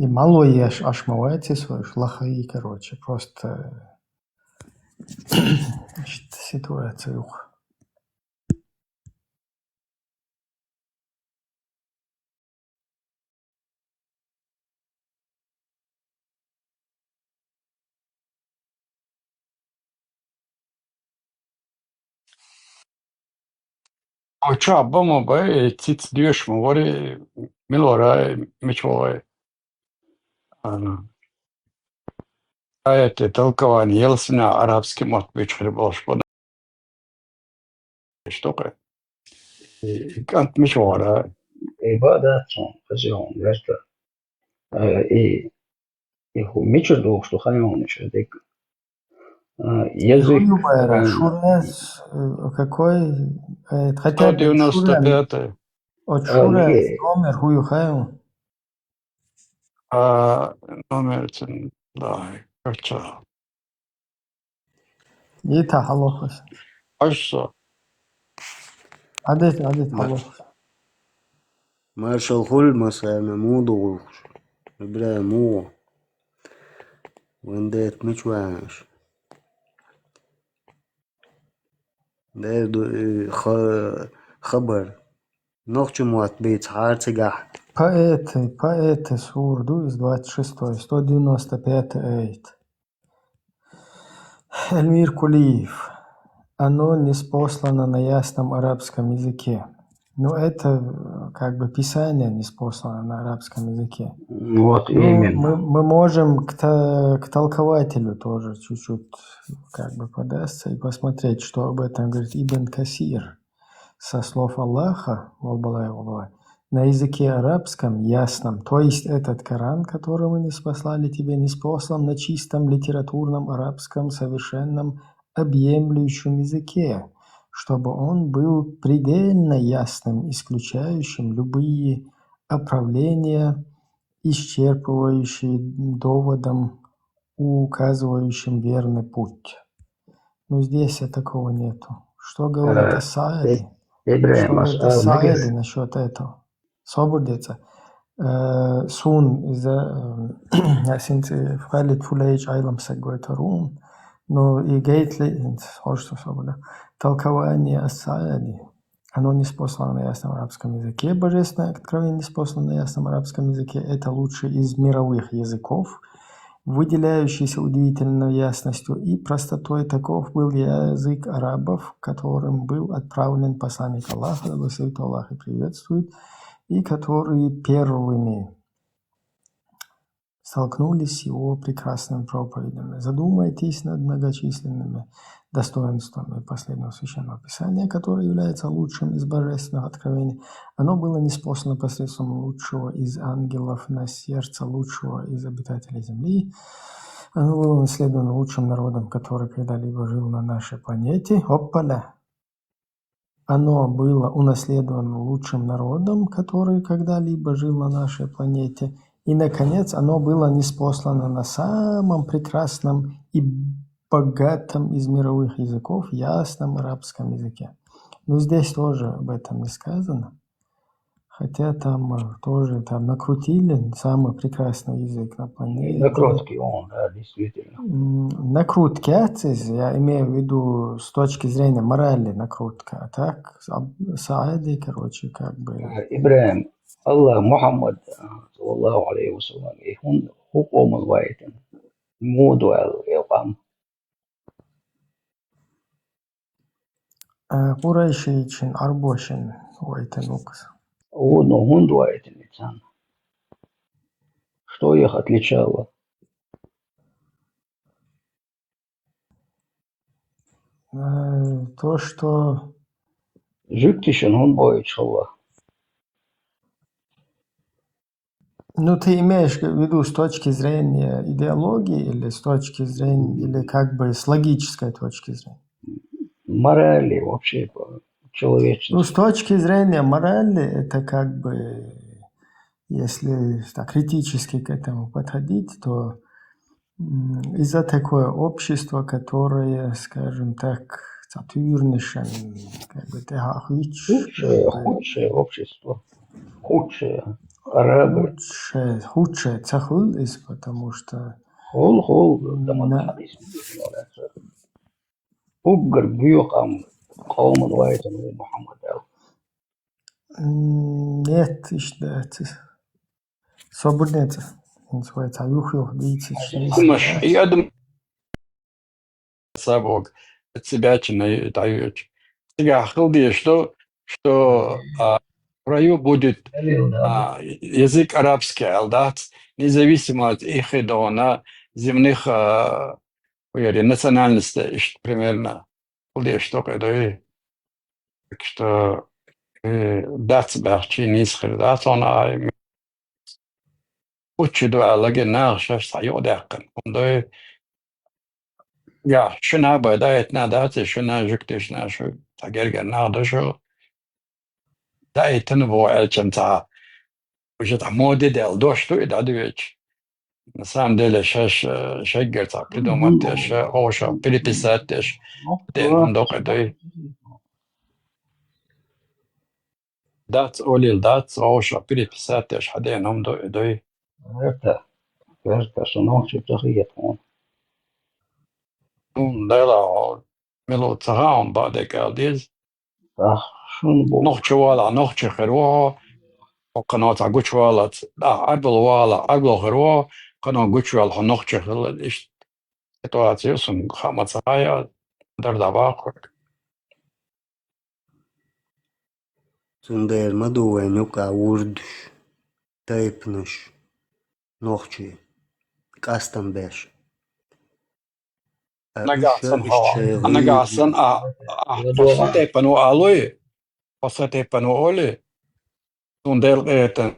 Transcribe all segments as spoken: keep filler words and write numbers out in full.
И мало еш, аш ма вайциз вайш, лахай, короче, просто, значит, ситуация юха. Вай чу а ба ма бай, э, цица доьшуш ма вар, э, мила вар, э, мича вар вай. А, аят толкование ялсмале арабский мотт бечу хир болуш ба. Иштта кхы. И кӀант мича вахара? И ба дац хьуна, хаза хьуна, веза. А, и, и хӀу мичара дохуш ду, хьайна хьуна иштта дика? А, язык, Хьу ю бара, правильно. Шура, э, какой, э, хотя бы Шура. Сто девяносто пятый. От А, Шура, не. Номер хӀу ю хьайна? А, номер цун, да, короче. Ита хьалохаш. Аш со. Адет, адет Ма-, хьалохаш. Маршал хуьлда массарна, муха ду гӀуллакхаш? Ибрахим, муха? Вайн дайта мича ваьнна аш? Дера ду, э, ха-, хабар. Нохчийн мотт бийцахьара цигахь. Поэты, поэты сура ду из, двадцать шестой, сто девяносто пятый аят. Эльмир Кулиев. Оно ниспослано на ясном арабском языке. Ну, это, э, как бы писание ниспослано на арабском языке. Вот Ну, именно. мы, мы можем к та-, к толкователю тоже чуть-чуть как бы подастся и посмотреть, что об этом говорит Ибн Касир. Со слов Аллаха, валбалай, валбалай, на языке арабском, ясном, то есть этот Коран, который мы ниспослали тебе, ниспослан на чистом литературном арабском, совершенном, объемлющем языке, чтобы он был предельно ясным, исключающим любые оправления, исчерпывающие доводом, указывающим верный путь. Ну, здесь такого нету. Что говорит Э, Ас-Саади? Ибрахим, Что говорит Ас-, Ас-Саади насчёт этого? Собур деца. Э, сун из-за, э, асинцы фхалит фулейч айлам сагой тарун. Ну, и гейтли, инц, хошто собур, да. Толкование Ас-Саади. Оно ниспослано на ясном арабском языке. Божественное откровение ниспослано на ясном арабском языке. Это лучший из мировых языков, выделяющийся удивительной ясностью и простотой. Таков был язык арабов, которым был отправлен посланник Аллаха, да благословит Аллах и приветствует, и которые первыми столкнулись с его прекрасными проповедями. Задумайтесь над многочисленными достоинствами последнего священного писания, которое является лучшим из божественных откровений. Оно было ниспослано посредством лучшего из ангелов на сердце лучшего из обитателей земли. Оно было унаследовано лучшим народом, который когда-либо жил на нашей планете. Опа-ля! Оно было унаследовано лучшим народом, который когда-либо жил на нашей планете. И, наконец, оно было ниспослано на самом прекрасном и богатом из мировых языков, ясном арабском языке. Но здесь тоже об этом не сказано. Хотя там, э, тоже там накрутили самый прекрасный язык на планете. Накрутки он, да, действительно. М, накрутки, я имею в виду с точки зрения морали накрутка, а так, с-, об-, Саади, короче, как бы. Э, Ибрахим, Аллах, Мухаммад, э, саллаллаху алейхи ва саллям, и хун хукуман вайтан. Муду ал, я пам. Э, Къурайшийчин, Ӏарбошин вайтан укхаза. О, ну, хӀунда вайтан царна? Что их отличало? Э, то, что Жуьгтишан хӀунда бойтуш хилла? Ну, ты имеешь в виду с точки зрения идеологии или с точки зрения, или как бы с логической точки зрения? Морали вообще, по-, Ну, человечности. С точки зрения морали, это как бы, если так критически к этому подходить, то, м, из-за такое общество, которое, скажем так, цатуйрнишан, как бы, тӀехьа хӀуьттуш, Худшее, как бы, худшее общество. Худшее. Арабы. Хуччай, хуччай ца хуьлу иза, потому что хул, хул, да, на- уггар боьха къам, къоман вайтан ву Мухьаммад аьлла. М, нет, иштта дац иза. Собар нецӀа. ХӀинца вай цхьа юх-юх дийцича, хӀумаш, и адам сабог, от себя чина дӀайоьчу. Цигахь хила дезаш ду, что, а, в раю будет, а, язык арабский аьлла дац, независимо от их и дона, земных, а, уяри, национальностей, иштта примерно. Хила дезаш ду кхидой. Так что, э, дац баьхчи нийса хир дац хьуна, ай, хуччи ду аьллаги наха шаьш цхьа юкъадаьккхина. ХӀунда я шуна бай даийтина дац, и шуна жуьгташна шу цхьа гергара нах ду шу. Даийтина боху аьлча цхьа уже цхьа моде даьлла дош ду и дӀадоьдучу. На самом деле, шаьш, э, шеггара цхьа придумать деш, ша, хӀо, ша переписать деш, деана докъе дай. Дац, олийла дац, хӀо, ша переписать деш, хьан деана хӀума ду и дай. Верта, верта, шу нохчий ца хета хьуна. Хьуна дела, хьо мила ву ца хаьа хьуна, бакъдерг ала деза. Ах, шуна бу. Нохчи валахь, нохчи хир ву хьо. Хьо кхано цхьа гучувалац. Ахь Ӏарбал валахь, Ӏарбал хир ву хьо. Кхано гучувала хьо нохчи хилла. Иштта ситуация ю, суна хаа ма ца хаьа, дар дӀабаккхург. Цундела ма ду вайн юкъа вурдаш, тайпанаш, нохчий, къастам беш. А уьш Нагахь санна иштта хьо, шайн гӀийла нагахь санна а, а, хьо са тайпана ву алой, хьо са тайпана ву олий, цундела къетан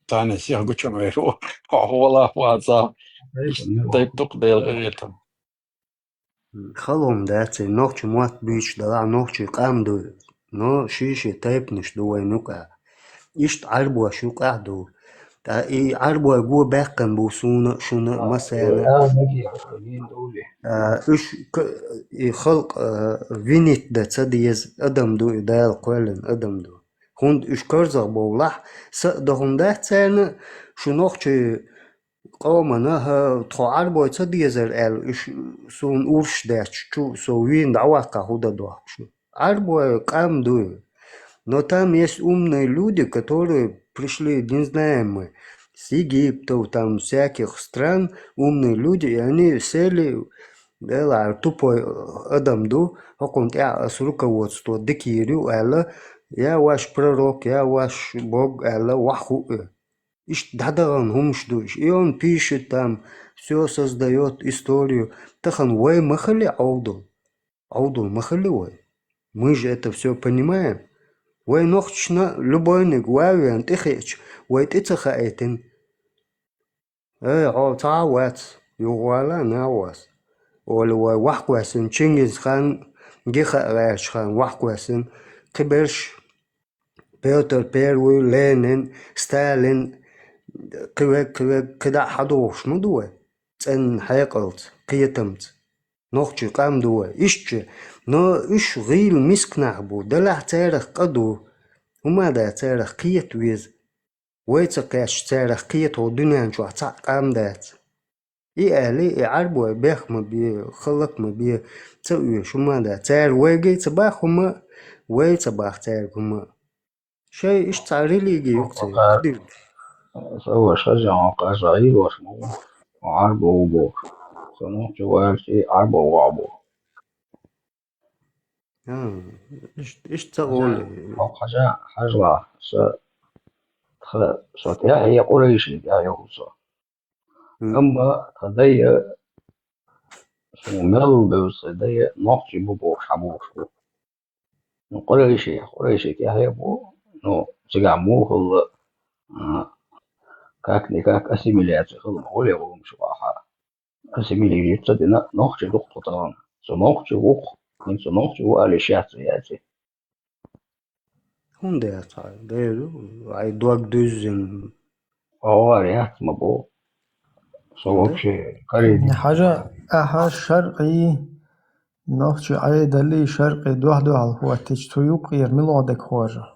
царна сиха гучам вер ву, хьо валахь вацахь, тайп дукха дела къетан. Халон дац, и нохчи мотт буьйцуш далахь, нохчий къам ду, но ши-ши тайпанаш ду вайн юкъа. Иштта Ӏарбош юкъахь ду. Ткъа и Ӏарбой го баьккхина бу суна а, шуна а, массарна а. А, уьш к-, и халкъ, а, винит дан ца деза адам ду, и Дала кхоьллина адам ду. ХӀунда уьш карзах бовлахь, са а дан хӀума дац царна, шу нохчий къомана, хӀа, тхо Ӏарбой ца дезара аьлла, уьш суна урс даьчча, чу со вийна дӀаваккха хӀу дан дохку шу. Ӏарбой къам ду. Но там есть умные люди, которые пришли, не знаем мы, с Египтов, там, всяких стран, умные люди, и они сели, Дела, тупой адам ду, хӀокхунна тӀехь ас руководство дика йийр ю аьлла, я ваш пророк, я ваш Бог аьлла, вахху а. Иштта дӀадахана хӀумаш ду уьш. И он пишет там, всё создаёт историю. Тахана вай ма хили Ӏовдал. Ӏовдал ма хили вай. Мы же это всё понимаем. Вай нохчашна любойниг ван вен тӀе хиъча, вай тӀе ца хаийтина. Эй, хьо цхьа а вац, юха вала, нагӀа вас. Ола вай вахкваьссина, Чингисхан, Гиха а гӀерташ хан вахкваьссина, кхиберш Пётр Первый, Ленин, Сталин, кхивег, кхивег, кхидӀа а хьадохуш ма ду вай, цӀенна хьекъалца, кхетамца. Нохчий къам ду вай. Иштта, но уьш гӀийла мисканах бу, делахь царах къа ду, хӀума дац царах кхета веза. Вай ца кхетча, царах кхета хӀу дуьнен чохь цхьаъ къам дац. И аьлли, и Ӏарбой бех ма бе, халлак ма бе, ца оьшу хӀума дац. Цара вайгай ца бах хӀума, вай ца бах цаьрга хӀума. Шай иштта цхьа религи ю-кх церан. Са ваша хаза, хьо кхаза гӀийр ваша ма ву, хьо Ӏарбо ву бохуш. Со нохчо ваьлча, и Ӏарбо вахь бу. А, иш-, иштта ца олу. Хьо кхажа хьажла, со, тха, со тӀаьхье къурайши тӀаьхье хӀу со. Мгм. Амма тха дайя, суна мел бевза дайя, нохчи бу бохуш хьан бохуш бу. Ну, къурайши, къурайши тӀаьхье бу, ну, цигахь мухалла, а, как-никак ассимиляция хила ма хуьлу гӀуллакхаш бахьа. Ассимилировать ца дина, нохчи ду-кх тхо тахана. Со нохчи ву-кх, хӀинца со нохчи ву аьлла, шаьц а яци. ХӀунда яц хьан? Дера, ай дог дуьззина. Оха яц ма бу. Со вообще карийна. Хьажа, ахьа шаркъий, нохчи Ӏедалий шаркъий дуьхь-дуьхьал хӀоттича, цу юккъера мила гӀо дерг хьожа?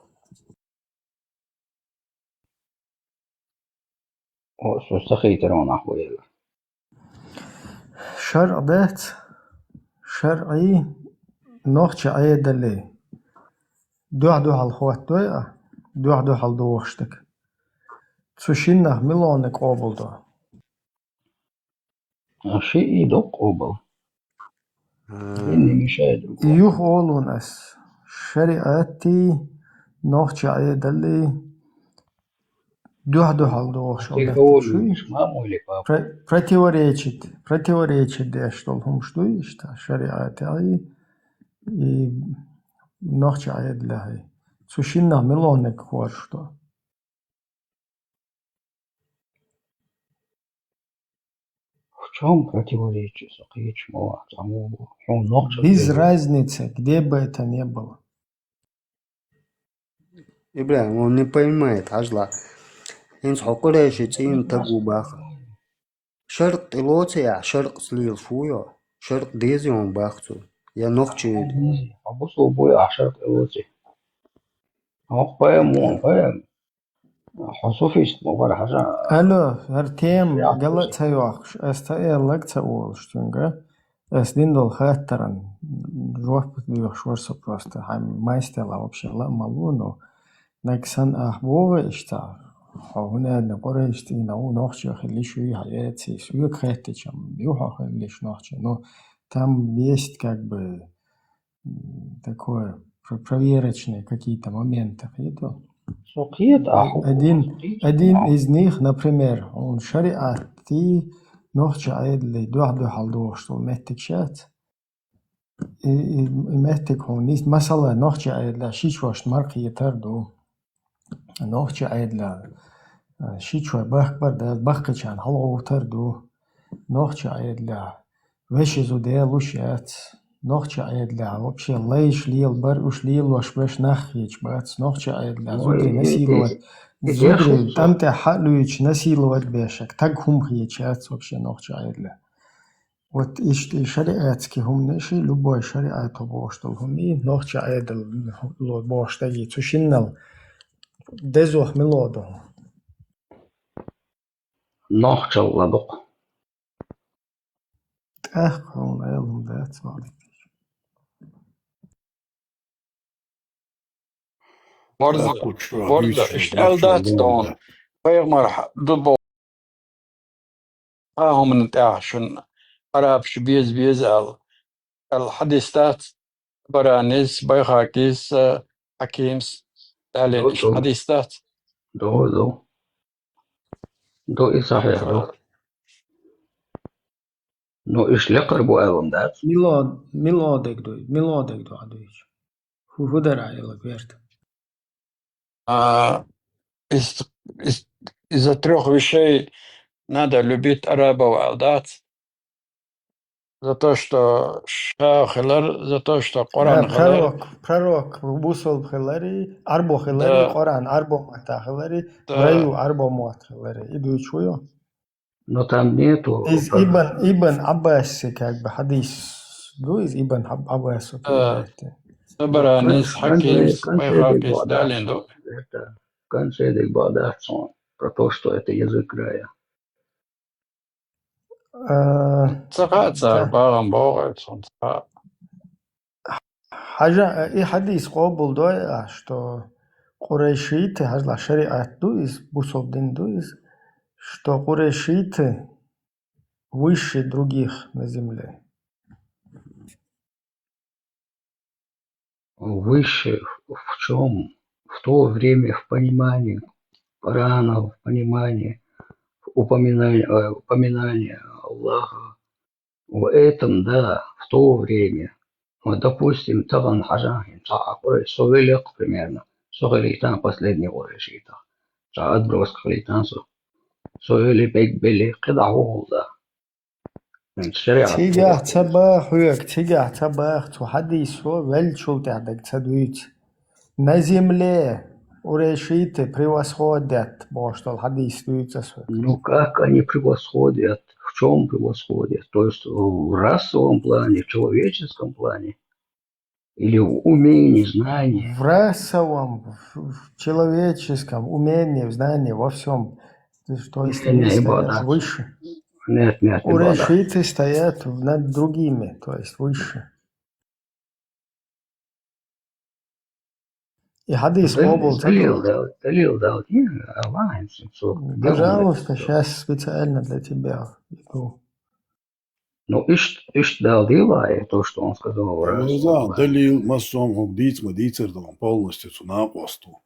О, со ца хийтар ван ахь ваьлла. ШарӀ дац, шарӀий, нохча Ӏедалий. Дуьхь-дуьхьал хӀоттадой а, дуьхь-дуьхьал дохуш дерг. Цу шиннах милониг къобалдо. А шиъ и доккха къобал. Э, Динни мешает другому. Юха олун ас. ШариӀатий, нохча Ӏедалий, дуьхь-дуьхьал дохуш Те хӀума кого шуй? Дуьйш, маму или папу? Про-, противоречит, противоречит деш долу хӀумаш дуй иштта, шариӀатехь и, и нохча Ӏедалехь. Цу шиннах милониг хоржуш до. В чём противоречие? Со кхечу ма вац, а мо хьуна нохчо Без деза. Разницы, где бы это ни было. Ибрахим, он не понимает, хьажла. ХӀинца хьо къурайши цӀийнан таг ву баха. ШарӀ тӀелоций ахь, шарӀ ца лелаш ву йо? ШарӀ дезий хьуна баха цо? Я нохчий? Хьо бусулба вуй ахь, шарӀ тӀелоций? Хьо пайхамар ву, пайхамар. Хьо суфист ма вара, хьажа. Алло, хӀара тема гала а ца йоккхуш, ас ца аьлларг ца олуш цуьнга. Ас дина долу хаттаран жоп доьхуш вара со просто. Хьайн мастер ла вообще ла а ма ло, но наг санна ахь боху иштта. Хьо хӀунда аьлла, къурайш цӀийнан ву, нохчо хилла йиш юй хьан яций? Соьга хаьттича-м, ю хьо хилла йиш нохчо. Но там есть как бы м, такое, про-, проверочные какие-то моменты хету. Со кхета, ахьа Один, один из них, например, хьуна шариӀатий, нохча Ӏедалий дуьхь-дуьхьал дохуш долу меттиг шац. И, и, и меттиг хьуна нис-, масала, нохча Ӏедалехь шичошна мара кхетар ду. Нохча Ӏедалехь, а, шичой бахкабар дац, баккхийчарна хьалагӀовтар ду. Нохча Ӏедалехь вешан зуда луш яц. Нохча Ӏедалехь вообще лайш лелабар, уьш лелош берш нах хеташ бац. Нохча Ӏедалехь Ой, зударий и, и, насиловать, и, и зударий шуца. ТӀам тӀехь хьа а луьйчу насиловать бешаг, таг хӀума хеташ яц вообще нохча Ӏедалехь. Вот иштта и шариатский хӀуманаш, и любой шариато бохуш долу хӀума, и нохча Ӏедало бохуш дагий, цу шиннал дезох мила ду? Нохчалла дукха. ТӀаккха хьуна аьлла хӀума дац, валлахӀи. Борза, Даккхуччо борза, дуьйцуш иштта ду, аьлла дац даккхуччо тхуна. Пайхамар хьа-, ду бо-, хьан хӀуманна тӀехь шуна арабаш беза-беза аьлла. Аьлла хьадис дац, Баранис, Байхакис, а, Хьакимс, Далин Ду, иштта ду. Хьадис дац. Ду, ду. Ду, и сахьихь ду. Ну, иштта лекхар бу аьлла дац. Мила, мила дерг ду, мила дерг ду хьан дуьйцу? ХӀу-, хӀу дара аьлла герта? А, из, из, из-за трёх вещей надо любить арабов, аьлла дац. За то, что ша хилар, за то, что Къуръан хилар. Пророк, пророк бусулба хилари, Ӏарбо хилари, Да. Къуръан Ӏарбо матта хилари, Да. Раю Ӏарбо мотт хилари. И дуьйцу ву ю? Но там нету Из про- Ибн, Ибн Аббаси как бы хьадис ду, из Ибн Аб-, Аббасу Э, передает. Табаранис, Кон-, конце, Хьакимс, конце Байхакис, Далин ду. Это, в конце Багдад сон, про то, что это язык рая. Э, Ца хаьа цара, та- багӀан богӀу сан ца хаьа. Хьажа, и хьадис къобалдой а, что къурайшиты, хьажла шариат ду иза, бусулба дин ду иза, что къурайшиты выше других на земле. Выше в чём? В то время в понимании Корана, в понимании упоминания, э, упоминания Аллаха. В этом, да, в то время. Вот, допустим, тахана хьажахьа, цхьа а къурайш, со веллакх, примерно, со хилийтан последний къурайшитах. Цхьа отброска хилийтан со. Со велли бегбелли, кхидӀа хӀу хӀулда. Цигахь ца баха хьоьга, цигахь ца баха, цу хьадисо веллачул тӀаьхьа дерг ца дуьйцу. На земле къурайшиты превосходят, бохуш долу хьадис дуьйцу аса хьоьга. Ну как они превосходят? В чём превосходят? То есть в расовом плане, в человеческом плане? Или в умении, знании? В расовом, в, в человеческом умении, в знании, во всём. Что если стоят выше? Нет, нет, не буду. Курайшиты стоят над другими, то есть выше. И хадис Дал-, къобал ца далил дал, далил дал, не, Аллах, инсу, цо, Пожалуйста, далил. Щас специально для тебя иду. Ну, ишт, ишт дал дила, и то, что он сказал, Ну, раз, да, два. Далил, массом, он диц, ма дицар, да, он полностью цу накъосту.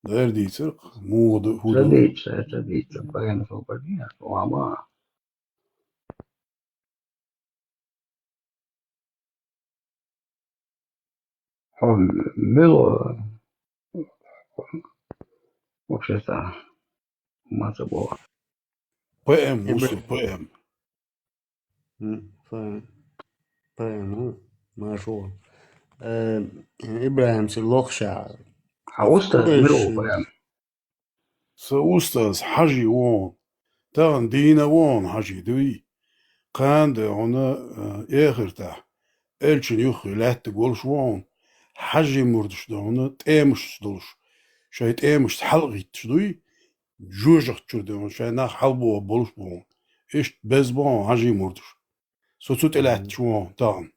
Дер дицар, муду, худу. Ца дицар, ца дицар, баян, что поднять, лама. Хьо мила вообще-то маца бо. П М, Ибр-, мусор, П М. М, П М. П М, ну, машо. Э, Ибрагим си лохша. Хьа устаз мила П М? Са устаз Хьажи вон. Тахан дийна вон Хьажи дуй. Кханда хьона, э, эхартахь. Элчин юххе лаьттаг волуш вон. Хьажи мурдаш да хьона тӀемаш долуш. Шайн тӀемашца хьалгӀитташ дуй. ЖожагӀчуьра да хьона шайн нах хьалбо болуш вон. Иштта беза вон Хьажи мурдаш. Со цу тӀе лаьтташ вон тахан.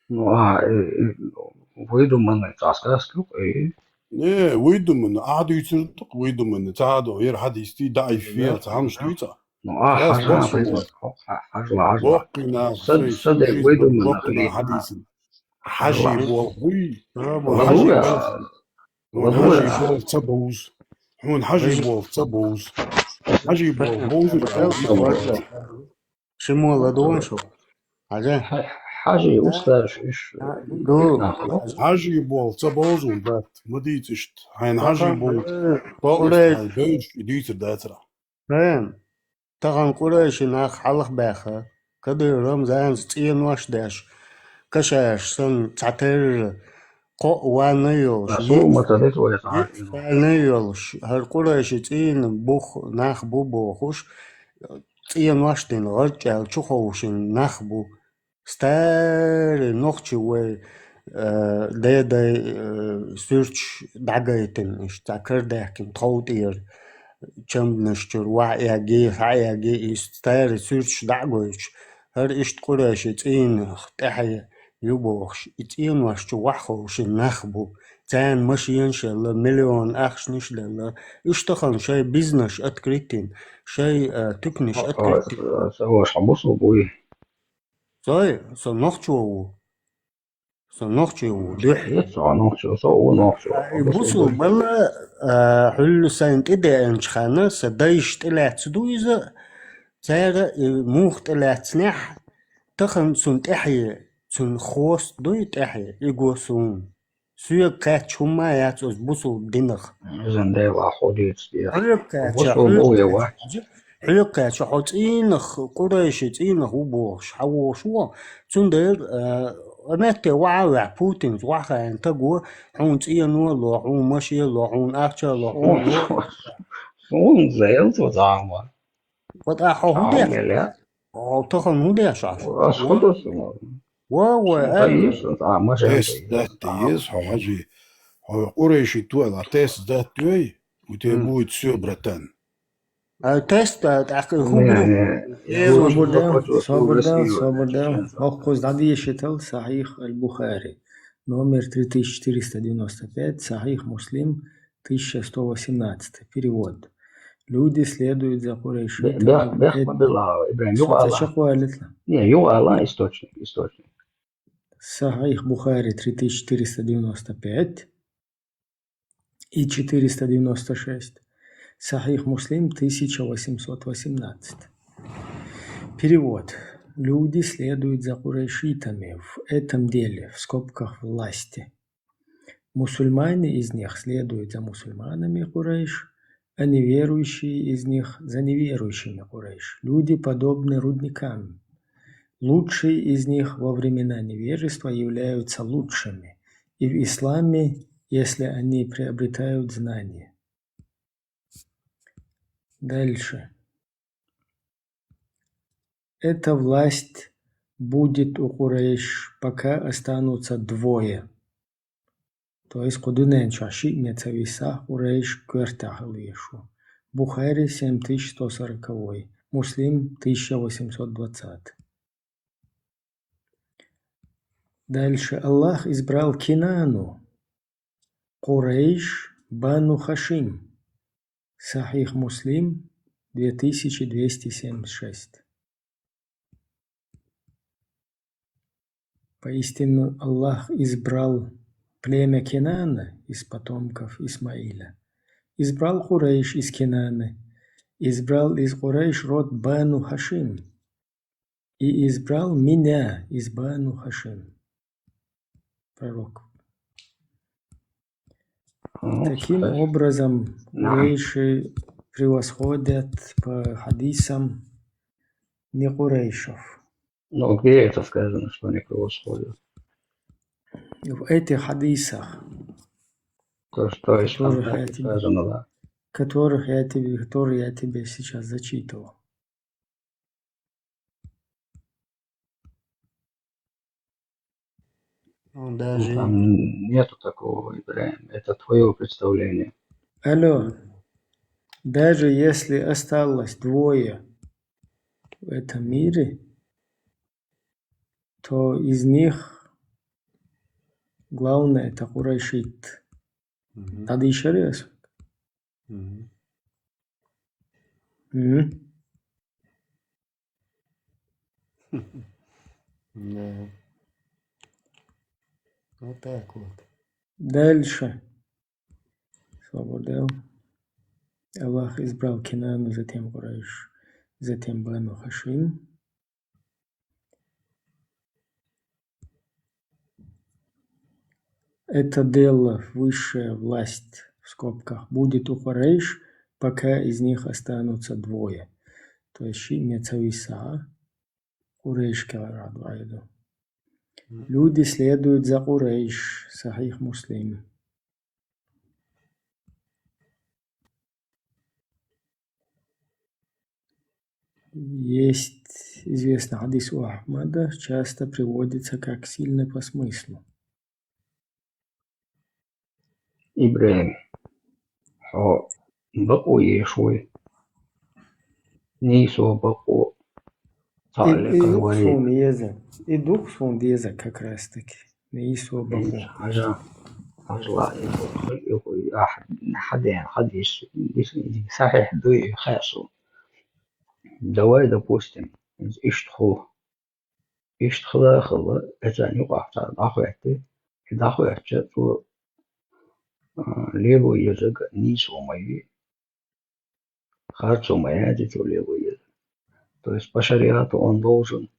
Ну, а, э, э, выдуманный цхьа сказка, э. Не, выдуманный, а дуьйцур ду-кх выдуманный, цхьа а до, яра хьадийсти, даӀиф вел, цхьа хӀамаш дуьйцу. Ну, а, Хьажа, Хьажа, Хьажа, Хьажа. Боккхина, Са, сай, са де сай, выдуманный боккхина хьадийсина. Хьажи болх буй. Хьажи болх ца бовз. Хьуна Хьажи болх ца бовз. Хьажи болх бовзур. Ши мо ладогӀа шу? Хьажа? Хьа-, Хьажи устарш иш. Ду. Хьажи болх ца бовзун бат. Ма дийца иштта. Хьайна Хьажи болх. Бовзуш и дийцар дацара. Тахан къурайши нах хьалхабаьхна, Кадыров Рамзанца цӀенош деш, кашаш санна цхьатерра кхоъ ванна йолуш, Расул ма ца деза вай цхьа а. Ванна йолуш, хӀара къурайши цӀийнан бух нах бу бохуш, цӀенош дина гӀарчӀаьлла чуховшина нах бу. Старый нохчий вай, э, дедай, э, суьрташ дӀагайтина, иштта цхьа карадаьхкина тхов тӀера, чамданаш чуьра вахьа эгий, схьа эгий, и старый суьрташ дӀа а гойтуш, хӀара иштта къурайши цӀийнах тӀаьхье ю бохуш, и цӀенош чу вахьа ховшина нах бу. Царна машенаш елла, миллион ахчанаш делла. Уьш тахана шайн бизнес открыть йина, шайн, э, туьканаш открыть йина. Со ваша бусул буй. Со, со нохчо ву. Со нохчо ву, дуьхьа. Со нохчо, со ву нохчо. Ай, бусул бала, а, хьуьлла сайна тӀедеанчу ханна, сан дайша тӀелаьцна ду иза, цара, э, муха тӀелаьцнехь, тахана цунна тӀаьхье, цунна хост дуй тӀаьхье, и го суна. Соьга кхаьчча хӀумма а яц оцу бусул динах. Изан Дела хьо дийца деза. Хьоьга кхаьчча, бусул хьоьга бу я кхаьчча, вац? Хьоьга кхаьчча, хьо цӀийнах, къурайши цӀийнах ву бохуш, хьан вохуш ву? Цундела, а, метте вахьа а ваьхьа, Путинца вахьа хаийна стаг ву, хьуна цӀено а ло, хьуна машен а ло, хьуна ахча а ло, хьуна ло. Суна зел цу зама. Вот а хьо хӀун деш? Хьо тахана хӀун деш ахь? Ас хӀун деш? Ва, ва, ай. Тест датта еза, хьо хьажи. Хьо къурайши туала тест датта вей, у тебя будет всё, братан. А тест, а, тӀаккха хӀун бу? Собар де, собар де, собар де. Хьо кхуза дӀадешийтал Сахьихь аль-Бухари, номер три тысячи четыреста девяносто пять, Сахьихь Муслим, тысяча сто восемнадцатый. Перевод. Люди следуют за Курайшитами. Бех, бех, ма билла, Ибрагим, юха ала. Не, юха ала источник, источник. Сахьихь Бухари три тысячи четыреста девяносто пять и четыреста девяносто шесть. Сахьихь Муслим тысяча восемьсот восемнадцать. Перевод. Люди следуют за курайшитами в этом деле, в скобках власти. Мусульмане из них следуют за мусульманами Курайш, а неверующие из них за неверующими Курайш. Люди подобны рудникам. Лучшие из них во времена невежества являются лучшими и в исламе, если они приобретают знания. Дальше. Эта власть будет у Курайш, пока останутся двое. То есть кху дуьнен чохь шиъ ма ца висахь, Курайш коьртехь хила везаш ву. Бухари семь тысяч сто сороковой, Муслим тысяча восемьсот двадцатый. Дальше. Аллах избрал Кинану, Курейш, Бану Хашим. Сахих Муслим, две тысячи двести семьдесят шесть. Поистину Аллах избрал племя Кинана из потомков Исмаиля. Избрал Курейш из Кинаны. Избрал из Курейш род Бану Хашим. И избрал меня из Бану Хашим. Пророк. Ну, таким сказать, образом, да. Курейши превосходят по хадисам не Курейшев. Ну, где это сказано, что они превосходят? В этих хадисах, то, что из которых я тебе, сказано, да. Которых я тебе, которые я тебе сейчас зачитывал. Ну, даже там нету такого, Ибрахим. Это твоё представление. Алло. Даже если осталось двое в этом мире, то из них главное — это курайшит. Мгм. Надо ещё раз. Мгм. Мгм. Да. Вот так вот. Дальше. Свобода. Аллах избрал Кинану, затем Курайш, затем Бану Хашим. Это дело, высшая власть, в скобках, будет у Курейш, пока из них останутся двое. То есть, ши мецависа, Курейш киларад вайду. Мгм. Люди следуют за Курейш, Сахих Муслим. Есть известный хадис у Ахмада, часто приводится как сильный по смыслу. Ибрахим, хьо бакъо еш вуй? Нийсо бакъо. И, и дух сун еза. И дух сун деза как раз таки. Нийсо бакъо. Хьажа, хьажа ла, и дух, и дух, ахь, хьаден, хьадис, дис, сахьихь дуй, хасу. Давай, допустим, из ишт ху. Ишт хила, хила, эцан юкъахь цара дӀахоьттий, и дӀахоьттича, цо, а, лело езарг нийсо ма ю, харцо ма яц цо лело езарг. То есть по шариату он должен,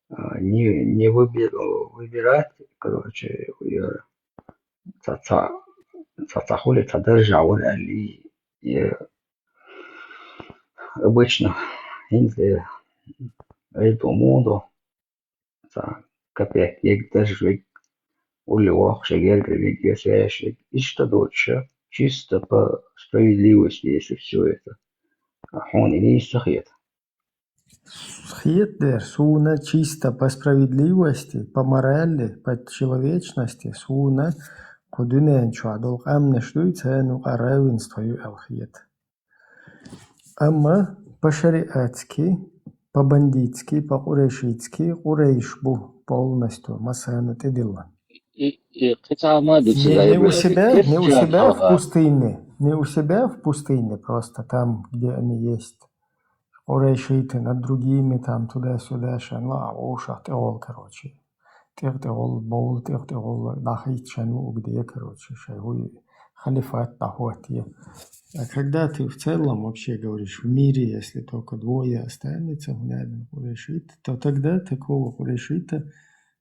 а, не, не выби-, выбирать, короче, ца, ца, ца, ца хули, ца даржа вара аьлла, и обычно, хӀинца, э, айдо моду, цхьа капек ег, дарж вег, улли воккхуш вег, гергара вег, я саьш вег. Иштта доцуша, чисто по справедливости, если всё это. А хьуна и нийса ца хета? Хета дера, суна чисто по справедливости, по морали, по человечности, суна кху дуьнен чохь долу къаьмнаш дуй, царна юкъа равенство ю аьлла хета. Амма по-шариатски, по-бандитски, по-къурайшитски Къурайш бу полностью массарна тӀедиллина. И, и кхин цхьа а ма ду Не, цига, не у Ибрахим, себя, не у себя в пустыне, не у себя в пустыне, просто там, где они есть. Къурайшиты над другими, там, туда-сюда, шайн ла а вовшах тӀегӀолла, короче. ТӀегӀ-тӀегӀолла, бовла тӀегӀ-тӀегӀолла, дӀахийта шайн луург де, короче, шайн хӀуй халифат дӀахӀоттае. А когда ты в целом, вообще говоришь, в мире, если только двое останется, хӀунда аьлла къурайшит, то тогда такого къурайшита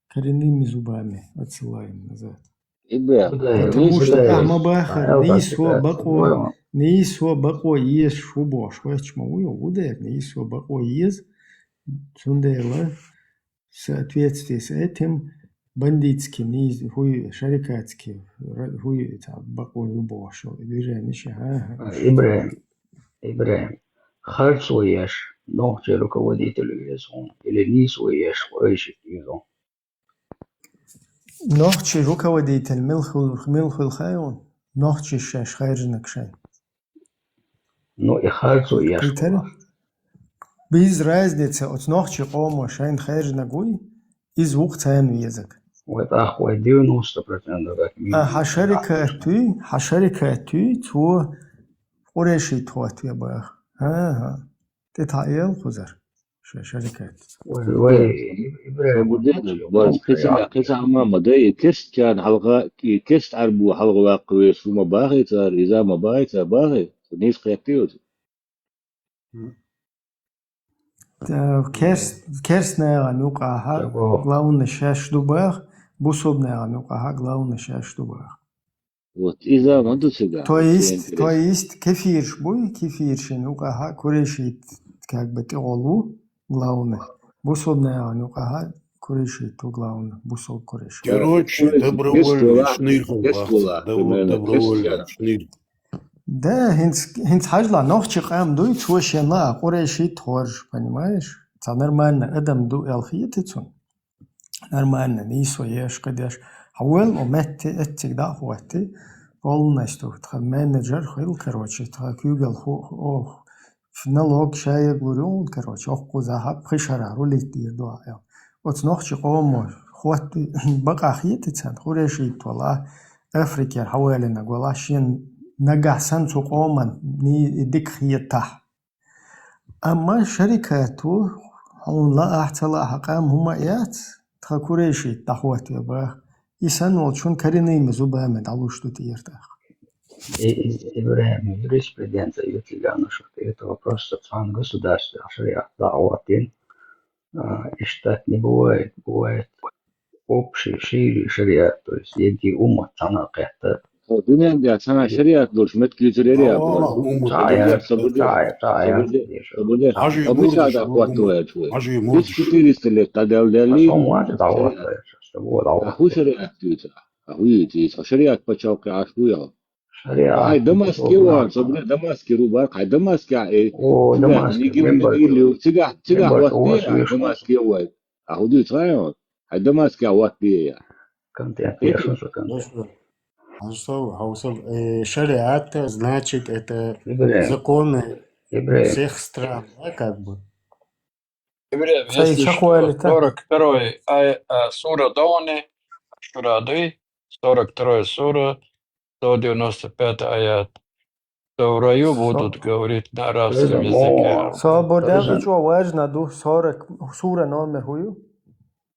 коренными зубами отсылаем назад. Ибрахим, потому что ахьа ма бахара, нийсо бакъо, нийсо бакъо езаш ву бохуш, хӀоьтташ ма ву, ву дера, нийсо бакъо еза, цундела в соответствии с этим бандитский нийса, хӀуй, шарикатский, ра-, хӀуй, цхьа бакъо ю бохуш, движение ши, хӀа, хӀа. А, Ибрахим, Ибрахим, харцо еш нохчий руководитель веза хьуна, или нийсо еш къурайшит веза хьуна? Нохчий руководитель мила хил-, мила хила хаьий хьуна? Нохчий шаьш хайржинарг шайн. Ну, и харцо еш. Кхетар? Без разница, оцу нохчийн къомо шайна хаьржинарг вуй, иза ву-кх царна везарг. Вай тӀаккха вай девяносто процентов так минимум. А, хьан шарикат туй, хьан шарикат туй, цо къурайшит хӀоттаве баха. ХӀан-хӀа. ТӀе тхьаэла кхузара. Шайн шарикат. Вай, вай, ИбрахӀим, кхин цхьа, кхин цхьа хӀума ма дай, и керстачарна хьалха, и керста Ӏаьрбо хьалха ваккха везаш ву ма бахий цара, иза ма бахий цара, бахий? Нийса кхетий оцу? Та, керст-, керста нахана юкъахьа главный шаьш ду баха, бусалба нахана юкъахьа главный шаьш ду баха. Вот, иза ма ду цигахь, то есть, то есть, кефирш буй, кефиршин юкъахьа курайшит как бы тӀехула ву главный. Бусалба нахана юкъахьа курайшит ву главный, бусалба курайшит. Короче, добровольный шныр хьо вац. Добровольный шныр. Да, хӀинца, хӀинца хьажал, нохчийн къам дуй, цо шен лаа къурайшит хоржу, понимаешь? Цхьа нормально адам ду аьлла хетий цунна? Нормально, нийсо еш, кхидеш. Хьан вел, о, метте, эцциг дӀа а хӀоттий, полностью, тхан менеджер хила, короче, тхан куьйгалхо, о, налог шайга лур ю, короче, оккхузахьа пхи шарахь рулить дийр ду ахь, аьлла. Оцу нохчийн къомо хӀоттий, бакъахь хетий царна, курайшит вала, Африкера хьаваьллинарг вала, шен нагахь санна цу къоман ни-, дика хетахь. Амма шарикат ву, хьуна лаахь, ца лаахь, къам хӀума а яц, тхан курайшит дӀахӀоттаве баха. И санна волчун коренныйный зубами дӀалуш ду тӀера тӀаккха. И, и, ИбрахӀим, юриспруденция ю цигахь, ну что, это вопрос цхьана государстве шариат дӀахӀоттийна. А, иштта не бывает, бывает общий, шире шариат, то есть ерриге уммат цхьаьна кхетта. Хьо дуьненга цхьана шариат долуш меттиг юьйцур яра. Аллах, уммат. Цхьа аят, цхьа аят, цхьа аят. Хьажи мурдаш, хьажи мурдаш. Тысяча четыреста лет дӀадаьлла даьллий. Сан ваьча дӀахӀоттаеш, сан ваьча дӀахӀоттаеш. А хӀун шариат дуьйцу? А хӀун ю иза? Хьо шариат пачхьалкхе Ӏаш вуй хьо? Шариат. Хьайн Дамаске ван, со бен Дамаске ру баьркх, хьайн Дамаске, э, о, Дамаске, нигер мембар, нигер лев, цигахь, цигахь хӀоттий, хьайн Дамаске вай. А хӀун дуьйцу хьайн? Хьайн Дамаскехь хӀоттабе я. Контент, ясно, что контент. Хорошо. Хьовсал, хьовсал. Э, шариат, значит, это законы всех стран, да, как бы? Евреям, если что, сорок второй ай-, а, сура Дауни, Ашура дуй, сорок второй сура, сто девяносто пятый аят. Что в раю будут говорить на арабском языке. Собар дел чӀогӀа важна ду, сорок, сура номер хӀун ю?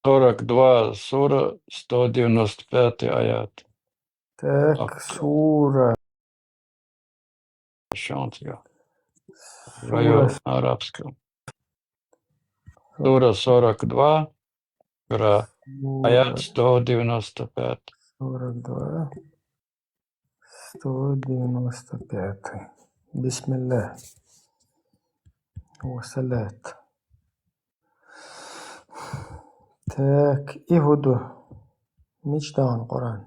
Сорок два сура, сто девяносто пятый аят. Так, сура. Что он тебе? В раю арабском. Сура сорок два, гра, аят сто девяносто пять. Сорок два. Сто девяносто пятый. Бисмиллах. Ва салат. Так, и хӀун ду? Мича дахана Къуръан?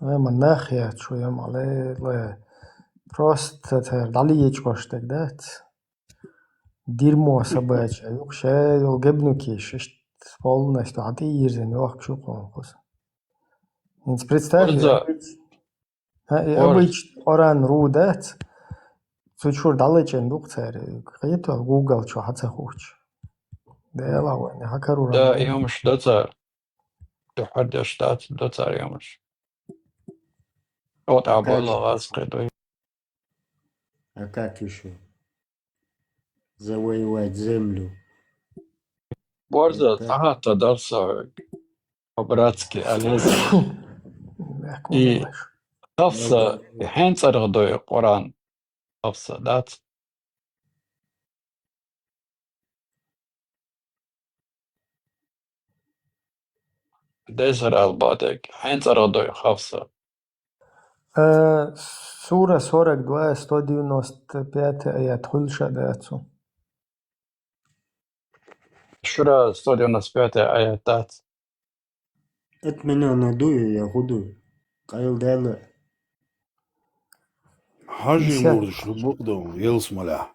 Ай, ма нах яц шу, я ма ле, ле. Просто тера дӀалечкъош дерг дац. Дерьмо собачье, юкъа шай йолу гебнукеш, иштта полностью хьан тӀе йирзина йохкуш ю кхунна кхуза. ХӀинца представь, обычный, а, и обычный Къуръан ру дац, цу чуьра дӀалечкъина ду-кх цара, кхетахь, Google чу хьан ца хууш. Дела вайн, хьан карур. Да, и хӀумаш до цара. Дуьхьал деш дац, до цара и хӀумаш. Вот а болу гӀаз кхидой. А как ещё? Завоевать землю. Борза, это цхьа хатта дара со хьоьга. По-братски, а леза. И хӀафса, и хьенцӀарах дой Къуръан. Хьафса, дац? Дезар албадег, хьенцӀарах дой Хьафса. Э, сура сорок два, сто девяносто пятый аят хуьлуш а дац цу. Шура сто девяносто пятый аят дац. Отмена надую, я худую. Къайладаьлла. Хьажи мурдаш ду бакъдолу, ялсмалехь.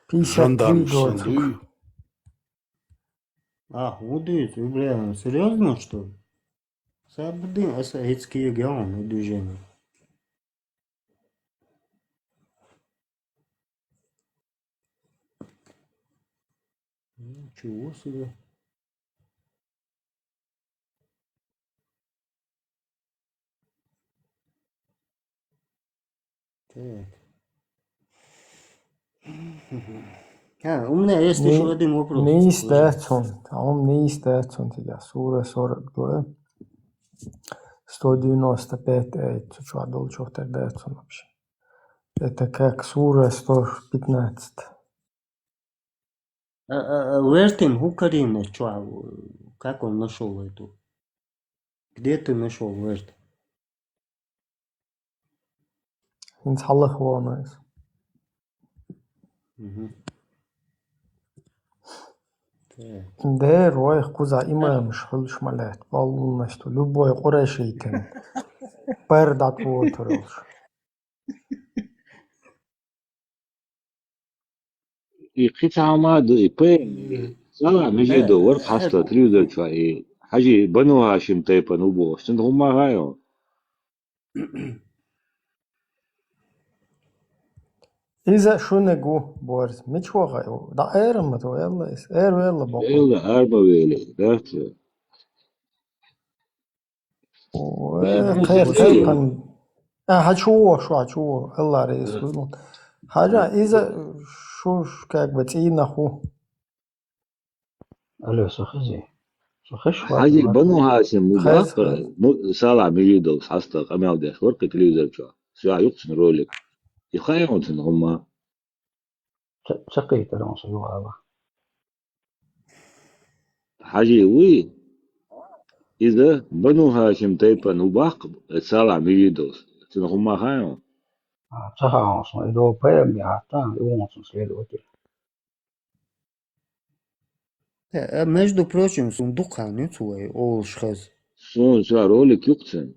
Пятьдесят три. Жандармаш сан дуй. А, хӀун дуьйцу, Ибрахим, серьёзно, что ли? Сабдин, аса хӀинца кегий хьуна движение. Ничего себе. Так. А, у меня есть ещё один вопрос. Нийса дац хьона. Хьона нийса дац хьона цига. Сура сорок два. Сто девяносто пять аят, цу чу долчух тера дац хьона вообще. Это как сура сто пятнадцать. А, а, а, Вертин, хӀу карийна чу, а, как он нашёл эту? Где ты нашёл Верт? ХӀинца хьалха вона из. Мгм. Так. Дера вайх кхуза имамаш хуьлуш ма лаьтта, полностью, любой къурайшитин пар дӀатӀавотар йолуш. И кхин цхьа хӀума а ду, и пен, Салахь Межидов вара хьаста телевизор чохь, и Хьажи Бану Хашим тайпана ву бохуш, цуьнан хӀумма хаьа хьуна? Иза шуьниг ву, борз. Мича ваха ю? ДӀа эр ма ду, элла иза. Эр велла бакъо. Элла, ар ма велий, дац. Ой, кхер, кхер, кхер. А, хьан чу во, шу хьан чу во, Алла реза хуьлда. Хьажа, иза шу, шу как бы цӀийнах ву. Алло, со хези. Со хезаш вац. Хьажи, Бану Хашим ву баккха, ну, Салахь Межидовс хьаста къамел деш вара кхин телевизор чохь. Соьгахь юкъ цуьнан ролик. И хаьа хьуна цуьнан хӀумма? Ца, ца кхийтира хьуна со юха ала. Хьажи вуй? Иза Бану Хашим тайпана ву баккха, Салахь Межидовс. Цуьнан хӀумма хаьа хьуна? А, ца хаьа хьуна, и догӀу пайхамар яхьа, и ву хьуна цуьнан следователь. Э, э, между прочим, суна дукха хан ю цо вай олуш хеза. Суна цо ролик юкъ цуьнан.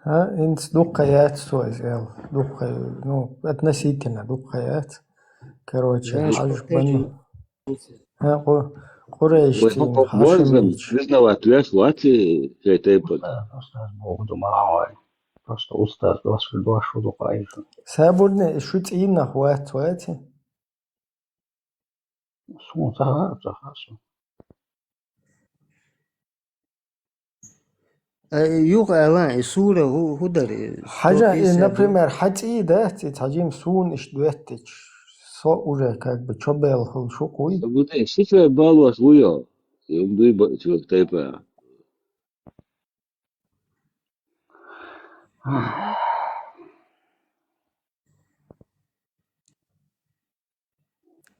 ХӀа, хӀинца дукха яц цо иза аьлла. Дукха, ну, относительно дукха яц. Короче, Хьажа Бану. ХӀа, къу-, Къурайш цӀийнан, Хьашимича. Признавать веш вац и шайн тайпана. Устаз, устаз боху ду ма вай. Просто устаз дош, дош ду кхайша. Сабурне, шу цӀийнах вац, вац и? Суна ца хаьа, ца хаьа суна. Э, юха ала, и сура хӀу-, хӀу дара, и Хьажа, и, сто пятьдесят два. Например, хьан цӀий дац, и цхьа жима суна иштта доьттича, со уже как бы чо бел хуьлуш ву кхуй? Шу чо балош ву йо? И хӀума дуй ба-, чу тайпа.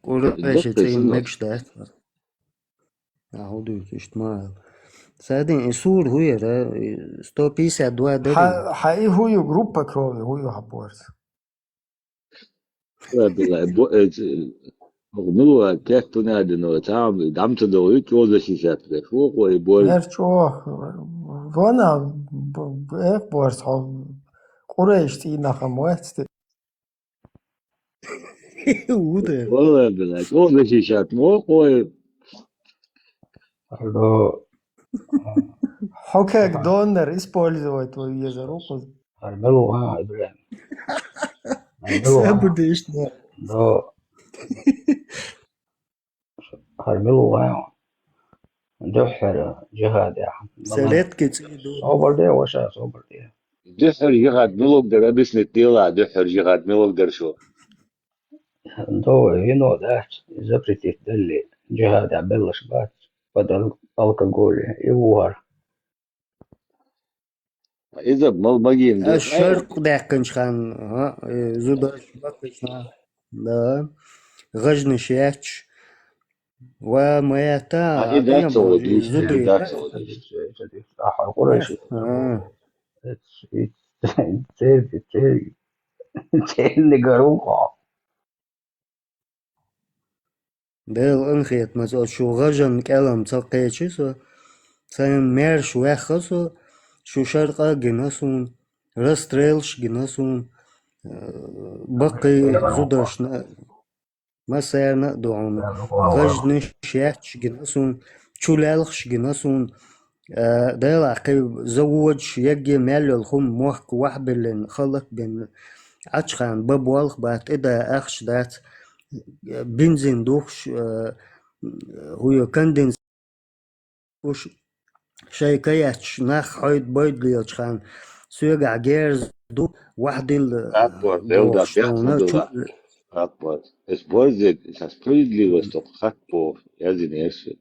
Къурайши цӀийнан мегаш дац. А, хӀу дуьйцу, иштта ма аьлла. Садин, и сура хӀу яра, и сто пятьдесят два дара? Хьа, хьа и хӀу ю, группа крови хӀу ю хьан борз? Ва билла, бо-, э, ц-, мила ван кетту надо, но цхьа а дам ца догӀу, чӀогӀа защищать деш ву кхо и борз. Эр чӀогӀа, вана, б-, б-, эх, борз, хьо Къурайш цӀийнах ма вац те. Ву те. Валла билла, чӀогӀа защищать мо кхо и. Алло. Хьо как донор использовать вай везар ву кхуза. ХӀара мила ву, а, Ибрахим? ХӀара мила ву, а? Сабур де иштта. До. ХӀара мила ву, а? Дуьххьара жихӀадехь. Селетки цӀий ду. Собар де, ваша, собар де. Дуьххьара жихӀад милуг дара, объяснить дела, дуьххьара жихӀад милуг дара шу? До, вино дац, запретить далли, жихӀадехь беллаш бац, под ал-, алкоголь, и ву хӀара. Иза мал магийна А, деш, шаркъ даьккхинчу ханна, а, э, зударш баккхийчу ханна, да, гӀажнаш яьтташ, ва ма яьтта, а, и а, дац гӀана ца бу, воду, и зударий дац ца воду. Ахьа, Къурайши. А. Эц, и, церги, церги, церни гару кхо. Делан къинхетамца, оцу шун гӀажан кӀелам ца кхечи со, сайн маьрша ваьхна со, шун шаркъа а гина суна, расстрелаш а гина суна, э, баккхий зударшна, массарна а ду хьуна, гӀажнаш яьтташ а гина суна, чулелхаш а гина суна, э, делахь кхин заводаш, егге мел йолу хӀума мохк вахьбиллина, халлак а бина, Ӏачхана бан болх бац, тӀе дан ахча дац, бензин духуш, э, хӀуё конденс уж шайка яц нах хьойд-бойд лелчхьан, соьгахь герз ду, вахдил, Хаппор, Элда, бохуш бяхна суна, дула. Чу- Хаппор. Эс борзед, эс справедливость только хаппо, я зинерши.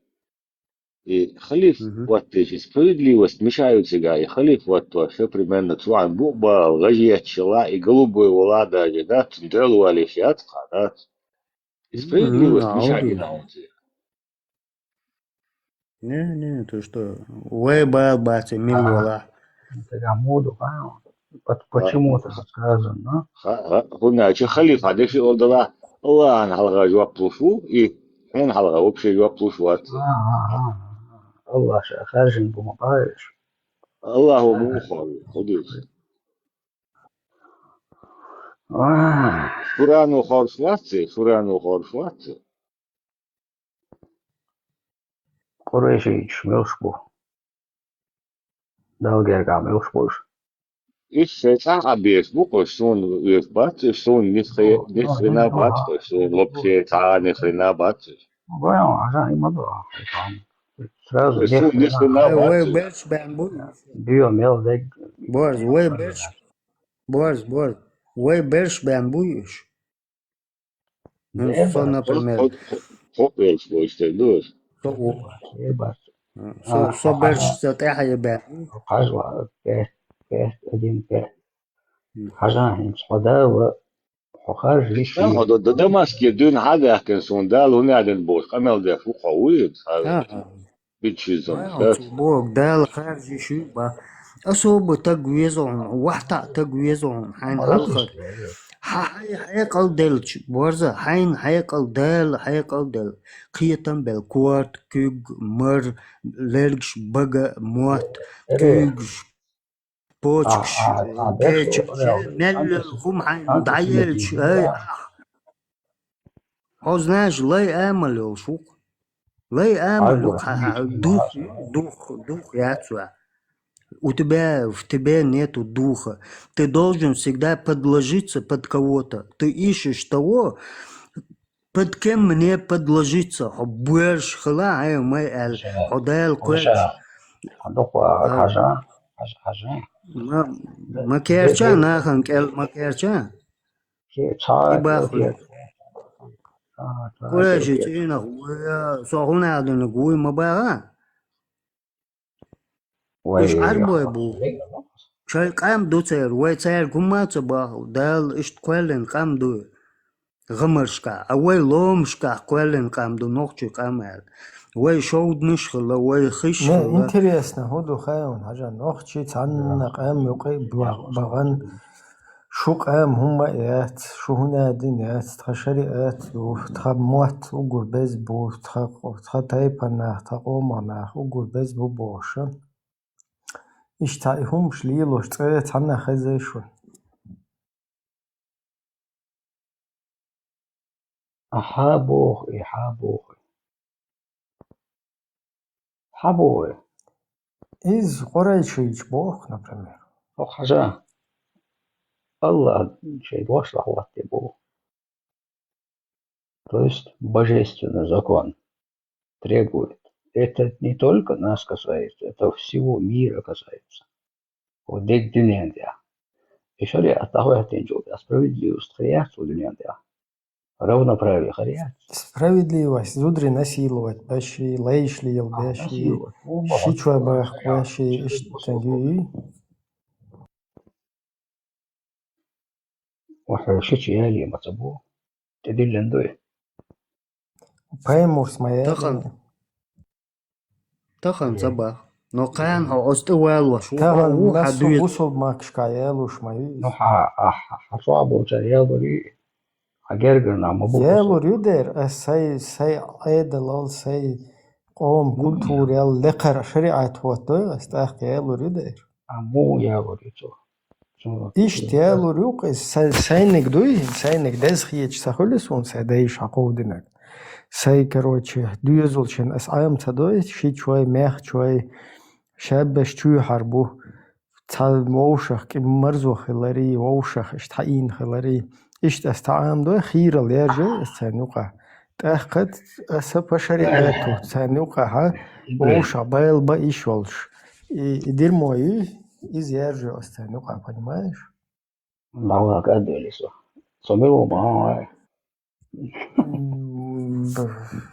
И халиф Мгм. Ваттиш, и справедливость мешают сега, и халиф Ваттиш, всё примерно, цуан бу бал, гажият шила, и голубой вола даже, да, цун дел вали шият, да. И справедливость Мгм, мешает, а, да, он тебе. Не, не, то что, вай бал баци, мил Ага. Вала. Тогда моду, а? Под-, А. Почему-то сказано. Ха, ха, хӀунда аьлча халифа деши олдала, Аллахьан хьалха жоп луш ву, и хьуна хьалха вообще жоп луш вац. А, а, а, а. Аллахь ша харжин бу ма баьш. Аллахьу бу хор, худуш. А. Шурану хорш вац, шурану хорш вац. Къурайшийчу муьлш бу? Далла гергахь муьлш бу уьш? Уьш шайн цӀахь а беш бу, кхо суна веш бац, уьш суна нисхе-, Ну, нисхина ну, бац, ну, кхо суна вообще цхьа а нисхина бац уьш. Вай, хьажа, и ма бу, хьажа. Сразу уьш суна нисхина нисхина бац. Вай берш бен бу уьш. Дуьйо мел дег. Борз, вай берш. Борз, борз. Вай берш бен бу уьш. Ну, со, например, хо-, хо-, хо-, хо-, со, со берш со тӀаьхьа бен. Хьажа, пять, пять, один, пять. Хьажа, хӀинца хьо Дала, хьо харжа йиш ю. Хьо д-, д-, Дамаскера дуьйна хьа а даьккхина суна, Дала хӀунда аьлла бохуш, къамел деш ву хьо, вуй? Ха. Бичизм, Вай, хӀа? Оцу боху, Дала харжа йиш ю, бах. Особо таг веза хьуна, вахьтаъ таг веза хьуна, хьайна хьалхара. Хьа-, хьай хьекъал делча, борза, хьайна хьекъал Дала, хьекъал Дала. Кхетам бел, корта, куьг, мар, лергаш, бага, мотт, куьйгаш, почкаш, кечаш, мел йолу хӀума хьайна дӀаелча, ай, ах. Хьо, знаешь, лай амал йолуш ву-кх. Лай амал ю-кх, хьан, хьан, дух, дух, дух яц ваьа. У тебя, в тебе нету духа. Ты должен всегда подложиться под кого-то. Ты ищешь того, под кем мне подложиться. Хьо боьрша хила, хьайн май аьлла. Хьо Дала кхоьллинчу. Хьан дукха хьажа, хьажа, хьажа. Ма, ма керча, нахана кӀел ма керча. Ши цхьа И бахуй. Курайши цӀийнах вуй, со хӀунда аьлла динарг вуй ма баха? Вай уьш Ӏарбой бу. Шайн къам ду церан, вай цаьрга хӀумма а ца боху, Дала иштта кхоьллина къам ду гӀамаршкахь, а вай ломашкахь кхоьллина къам ду, нохчий къам аьлла. Вай шовданаш а хилла, вай хиш а хилла. Интересно, хӀун ду хаьий хьуна, хьажа, нохчий цхьанна къам юкъа а бах-, бахана, шу къам хӀумма а яц, шу хӀун а дина яц, тхан шариӀат ду, тхан мотт уггар беза бу, тхан, тхан тайпанах, тхан къоманах уггар беза бу бохуша. Иштта и хӀумаш лелош цӀе цхьанна хезай шуна? Ахьа боху и, хьа боху и. Хьа боху и. Иза Къурайшийча боху, например. ХӀокху хьажа. Аллах шайн дош лахватте боху. То есть божественный закон требует. Это не только нас касается, это всего мира касается. Вот дерг дуьнен тӀехь. И шариат дӀахӀоьттинчул тӀехь справедливость хир яц ву дуьнен тӀехь. Равноправие хир яц. Справедливость, зударий насиловать беш, лайш лелабеш, ши чой баккха беш, иштта ю. Ва хьо шича яле ма ца бу, тӀедиллина дуй. Паймурс ма яли. Тахана. Тахана ца бах. Но кхана хьо оцу тӀе валош ву, тахана хьо ву, хьан дуьйцу. Бусулба махкашка ялуш ма ю иза. Ну, хьа, а, хьа, хьан чохь болчара ялур ю, хьан гергара нах ма бу бусулба. Ялур ю дера, ас сай, сай Ӏедалал, сай къоман культурал лекхара шариӀат хӀоттадой ас, тӀаккха ялур ю дера. А муха ялур ю цо? Иштта ялур ю-кх иза, сай-, сайниг дуй, сайниг деза хеташ ца хуьлу суна, сайн дайша хьакховдинарг. Сайн, короче, доьзалшна ас Ӏама ца дой, ши чой, мех чой, шаббаш чуьйхьар бу, цхьа вовшах кӀи марзо хиларий, вовшах иштта хьаийна хиларий. Иштта ас цхьа Ӏама дой, хийрал яржай ас царна юкъахь. ТӀаккха аса по шариату царна юкъахьа вовшах байла ба иш йолуш. И, и дерьмо ю, иза яржо аса царна юкъахь, понимаешь? ДӀавала кӀадвели со. Со мила ву ма вай? М, б-,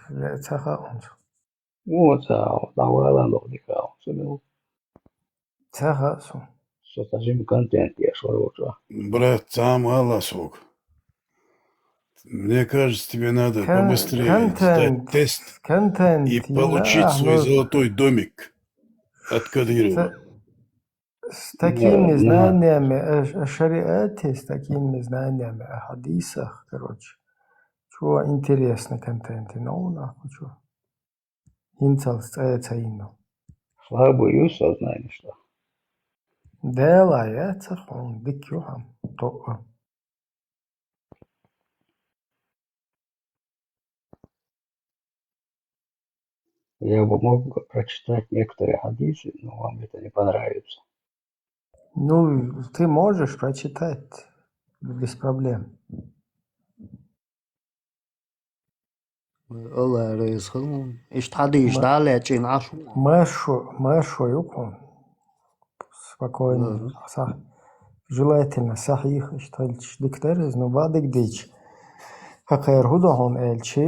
я ца хаьа хьуна. Ву ца, дӀавала ло дика, со мила ву? Ца хаьа суна. Со ца жима контент еш вара ву чӀо. Брат, цхьа ма ала сога. Мне кажется, тебе надо Кон-, побыстрее сдать контент, тест контент, и получить свой золотой домик от Кадырова. С-, с такими знаниями о, о шариате, с такими знаниями о хьадисах, короче. Чё интересный контент, и ну, нахуй, чё? ХӀинцалц цӀа ца йина. Слабое сознание, что? Дела яц хьуна, дика ю хьан, тоъа. Я бы мог прочитать некоторые хадисы, но вам это не понравится. Ну, ты можешь прочитать без проблем. Алла реза хуьлда. Иштта хьадийша Ма-, дӀалечкъина Ӏаш ву. Маршо, маршо ю кхуьнан. Спокойно. Мгм. Са-, желательно, сахьих иштта хилча дика дара иза, ну, бадиг дийча. Хьакхера хӀун до хьуна аьлча,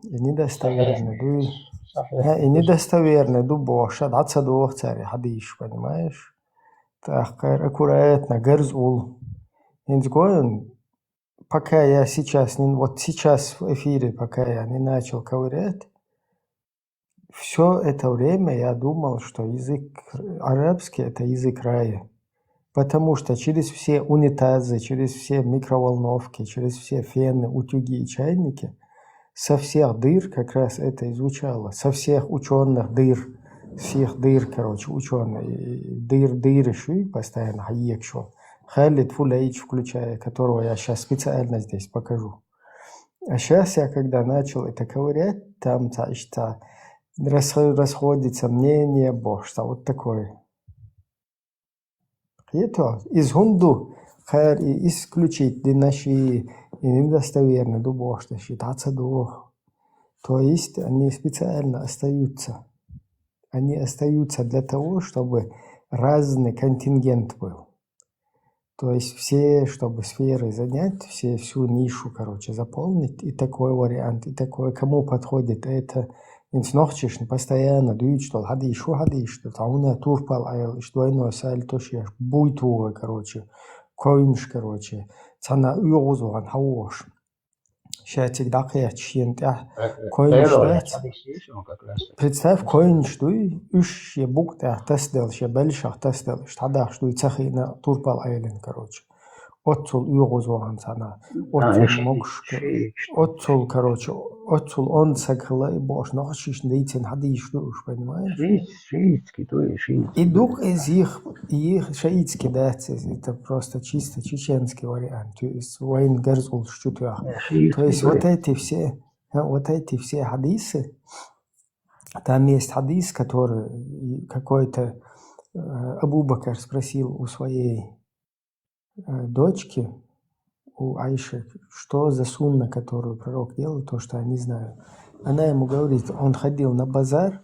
и недостоверно дуй. Сахьих. Хьа, и недостоверно ду бохуш, дӀа ца доху цара и хьадийша, понимаешь? ТӀаккха аккуратно, гарз уллу. ХӀинца гойту, пока я сейчас не, вот сейчас в эфире, пока я не начал ковырять, всё это время я думал, что язык арабский — это язык рая. Потому что через все унитазы, через все микроволновки, через все фены, утюги и чайники со всех дыр как раз это и звучало. Со всех учёных дыр, всех дыр, короче, учёные, дыр, дыры шуй постоянно хьаекшо. Халид Фулейч включая, которого я щас специально здесь покажу. А щас я, когда начал это ковырять, там, ца-, ишта, расхо-, расходится мнение, бохуш, ца вот такое. Кхетий, иза хӀунда ду, кхара и исключить динарш и, и недостоверно ду бохуш дерш, и дӀа ца доху. То есть они специально остаются. Они остаются для того, чтобы разный контингент был. То есть все, чтобы сферы занять, все, всю нишу, короче, заполнить. И такой вариант, и такой, кому подходит это. ХӀинца нохчашна постоянно дуьйцуш долу хьадийша, хьадийша, цхьа хӀуна турпал Ӏела, иштта двойной сальто шеш, буй тухуй, короче, койнаш, короче, цхьана оьгӀаз вахана хьан вохуш. Ша цига дӀакхетча шена тӀехь койнаш дац. Представь, койнаш дуй, уьш шен букъа тӀехь тасаделла, шен белшах тасаделла, иштта хьадахаш дуй, ца хиъна турпал Ӏелина, короче. Оццул оьгӀаз вахана цхьана, оццул могуш, оццул, короче, оццул онда саг хилла и бохуш, нохчашна дийцина хьадийша ду уьш, понимаешь? Шиитский, то есть шиитский. И дукха иза йих, йих шиитский дац иза, это просто чисто чеченский вариант. То есть вайна гарз уллуш чу тоьхна. То есть вот эти все, а, вот эти все хадисы, там есть хадис, который какой-то, э, Абу Бакр спросил у своей э, дочке, у Айши, что за сунна, которую пророк делал, то, что я не знаю. Она ему говорит, он ходил на базар,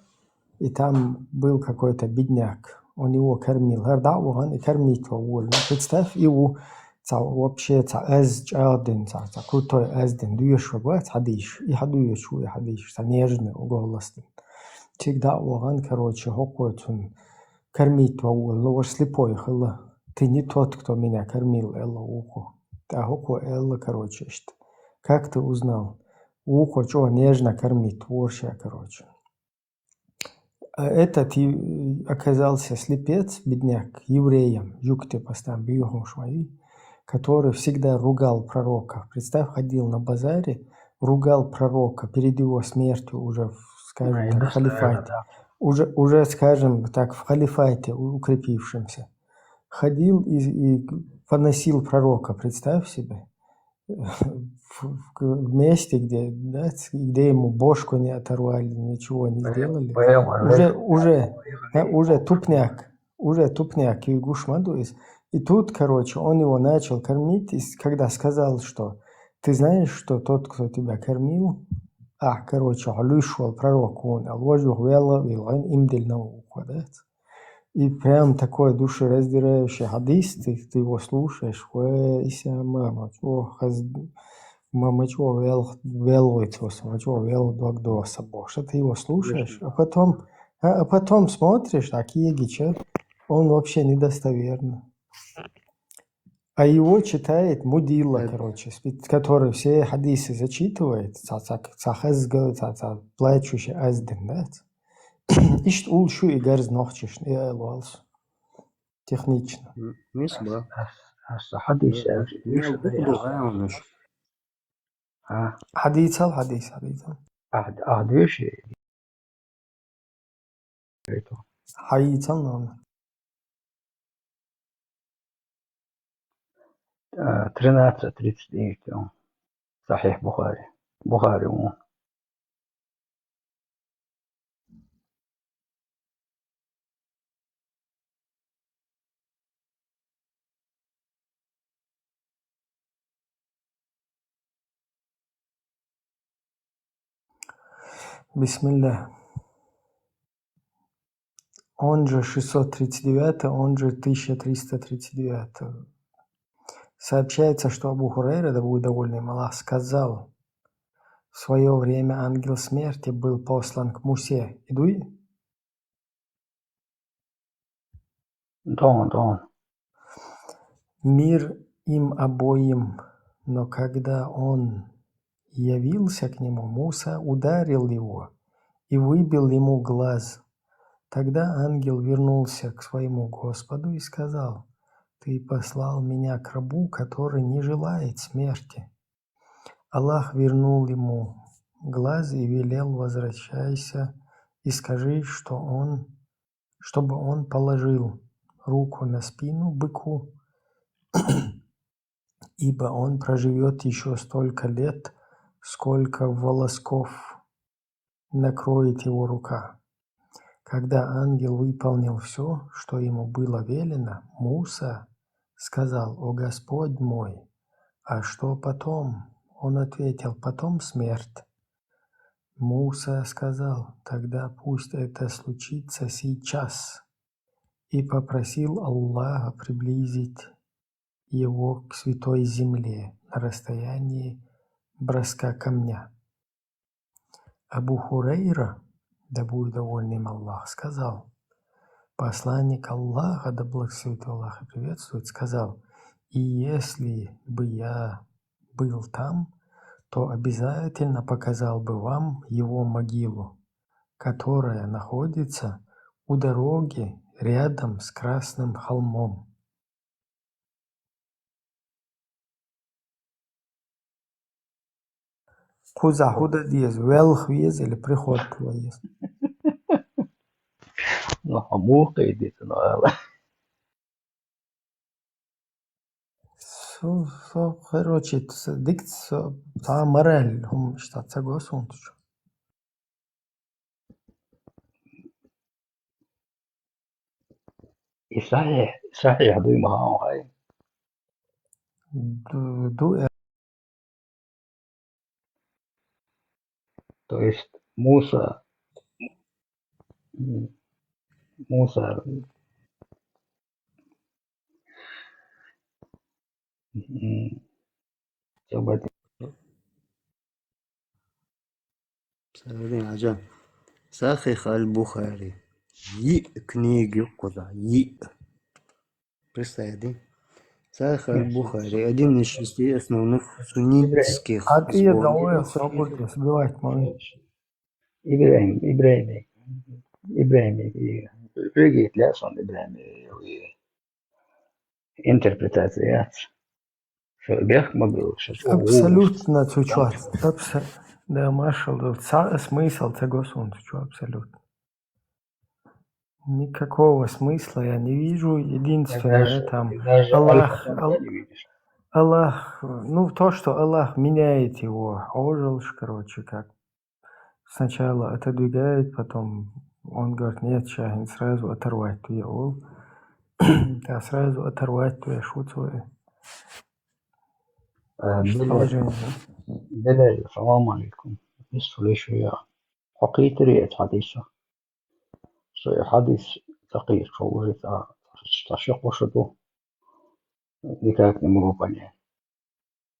и там был какой-то бедняк, он его кормил. ХӀара дӀа а вахана и кормить ван волу. Ну, представь, и у ца, вообще ца аз чӀагӀдина, ца, ца крутой аз дина, доьшуш ван бац хьадийша, и хьадоьшуш ву и хьадийша, ца нежный голос дина. Цига дӀа а вахана, короче, хӀокхо цунна кормить ван волу, ну, ваш слепой хилла. Ты не тот, кто меня кормил, аьлла вукхо. ТӀаккха вукхо аьлла, короче, иштта. Как ты узнал? Вукхо чӀогӀа нежно кормить вора ша, короче. А этот и оказался слепец, бедняк, евреем, жуьгти постоянно боьхуш ван, который всегда ругал пророка. Представь, ходил на базаре, ругал пророка перед его смертью уже, в, скажем так, халифате. Уже, уже, скажем так, в халифате у-, укрепившемся. Ходил и, и поносил пророка, представь себе. В, в, в месте, где, да, ц-, где ему бошку не оторвали, ничего не сделали. Уже, уже, э, уже тупняк. Уже тупняк, и гуш ма ду иза. И тут, короче, он его начал кормить, и с-, когда сказал, что: «Ты знаешь, что тот, кто тебя кормил, Ахь, короче, хьо луьйш волу пророк вон аьлла, вожух велла а вилла, гӀин имдилла вукхо, дац? И прям такой душераздирающий хьадис, ты, ты его слушаешь, вай, исяма, мачо, хаз, ма-, мачо вел-, велгӀуьйту со, мачо вел дог доса бохуш. Ты его слушаешь, а потом, а, а потом смотришь, а кегича, он вообще недостоверный. А его читает мудила, короче, спи-, который все хьадисы зачитывает, ца, ца, ца хазга, ца, ца плачущий аздин, да? Иштта уллуш ю и гарз нохчашна, и айлвалс. Технично. М, мис ба. Ас, ас, ас хьадис, э, ас, мис ба, я. А? Хьадисал, хьадис, хьадисал. А, а, две шеи. Хьадисал номер. А, тринадцать тридцать девять, он. Сахьих Бухари. Бухари, он. Бисмилля. Он же шестьсот тридцать девятый, он же тысяча триста тридцать девятый. Сообщается, что Абу Хурайра, да будет довольный им Аллах, сказал: «В свое время ангел смерти был послан к Мусе». И дуй? Дон, дон. Мир им обоим, но когда он явился к нему, Муса ударил его и выбил ему глаз. Тогда ангел вернулся к своему Господу и сказал: «Ты послал меня к рабу, который не желает смерти». Аллах вернул ему глаз и велел: «Возвращайся и скажи, что он, чтобы он положил руку на спину быку, ибо он проживет еще столько лет, сколько волосков накроет его рука». Когда ангел выполнил все, что ему было велено, Муса сказал: «О Господь мой, а что потом?» Он ответил: «Потом смерть». Муса сказал: «Тогда пусть это случится сейчас», и попросил Аллаха приблизить его к святой земле на расстоянии броска камня. Абу Хурайра, да будет довольным Аллах, сказал: «Посланник Аллаха, да благословит его Аллах и приветствует, сказал: „И если бы я был там, то обязательно показал бы вам его могилу, которая находится у дороги рядом с Красным холмом». Кхузахь хӀун дан деза? Велха веза или приход тӀе веза? Ну, хьо муха кхийдийта, ну, ала. Со, со, короче, со, дикт со, цхьа мораль хӀума иштта ца го суна тхо чу. И сахьихь, сахьихь дуй ма хаьа хьайна? Ду, ду, э. То есть Муса, м, Муса, м, Сабати. Сахьихь аль-Бухари. Йиъ книга ю кхузахь, йиъ. Представь, ди? Сахьихь аль-Бухари, один из шести основных суннитских сборников. Ибрахим, Ибрахим, Ибрахим, Ибрахим, интерпретация яц. Шо бехк ма бу, шо чӀогӀа абсолютно цу чохь. Абсо-, да, маршалла. Цхьа а смысл ца го суна цу чохь абсолютно. Никакого смысла я не вижу. Единственное, даже, там, даже Аллах, альфа Ал-, не видишь. Аллах, ну, то, что Аллах меняет его, хьожалш, короче, как. Сначала отодвигает, потом он говорит: «Нет, ща хӀинца сразу оторвать ве», олу. Да, сразу оторвать веш ву цо. Э, Беляев. Беляев, салам алейкум. Слушай, я. Хьо кхийтарий эцу хьадисах? Со и хьадис ца кхийча, хьо уже цхьа, цхьа ши-кхо шу ду. Никак не могу понять.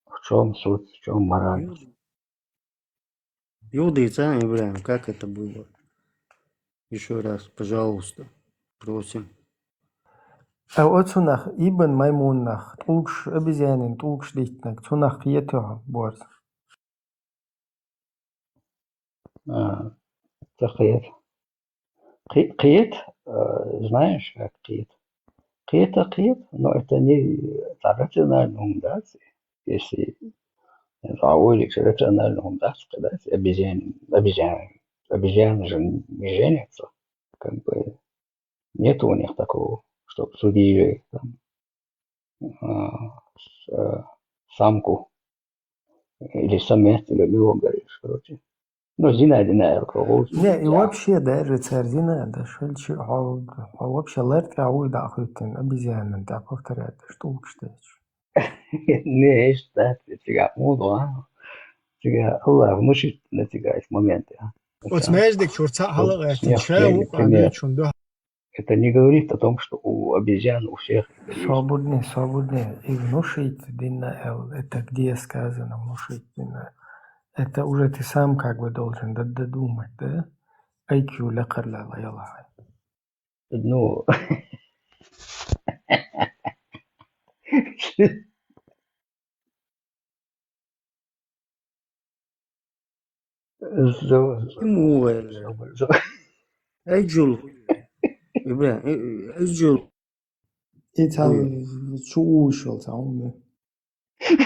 В чём суть, в чём мораль? Юхадийца, Ибрахим, как это было? Ещё раз, пожалуйста, просим. А оцунах, Ибн Маймунах, тӀулгаш, обезьянин тӀулгаш диттинарг, цунах кхетий хьо, Борз? А, ца кхета. Кхе-, кхета, а, знаешь, как кхета? Кхета, кхета, но это не, это рациональный ум, да, если, это, а, ой, рациональный ум, да, сказать, обезьян-, обезьян-, обезьяны же не женятся, как бы, нет у них такого, чтоб судили там, а, с-, а, самку или самец, или мело говоришь, короче. Ну, зина, зина, я говорю. Не, и вообще даже цар зина, да, шел чи, хьо, хьо вообще ларт, а уй, да, хуйтин, обезьянин, да, повторять, да, что лучше. Не, что ты, тебя, ну, да. Тебя, Аллах, внушит на тебя эти моменты, а. Оцу маьждиг чуьра цхьаъ хьала а гӀаьттина, ша вукху Ӏа дуьйцучунна дуьхьал. Это не говорит о том, что у обезьян у всех это есть. Собурни, собурни. И внушить дина эл, это где сказано внушить дина? Это уже ты сам как бы должен д-, додумать, да? Ай кью лакхар лала яла хай. Ну. Зо-, Ким ву ваьлла? Зо-, зо-, Ай, жул. Ибра, э, э, ай, жул. И там Ой. Чу уйшал, там.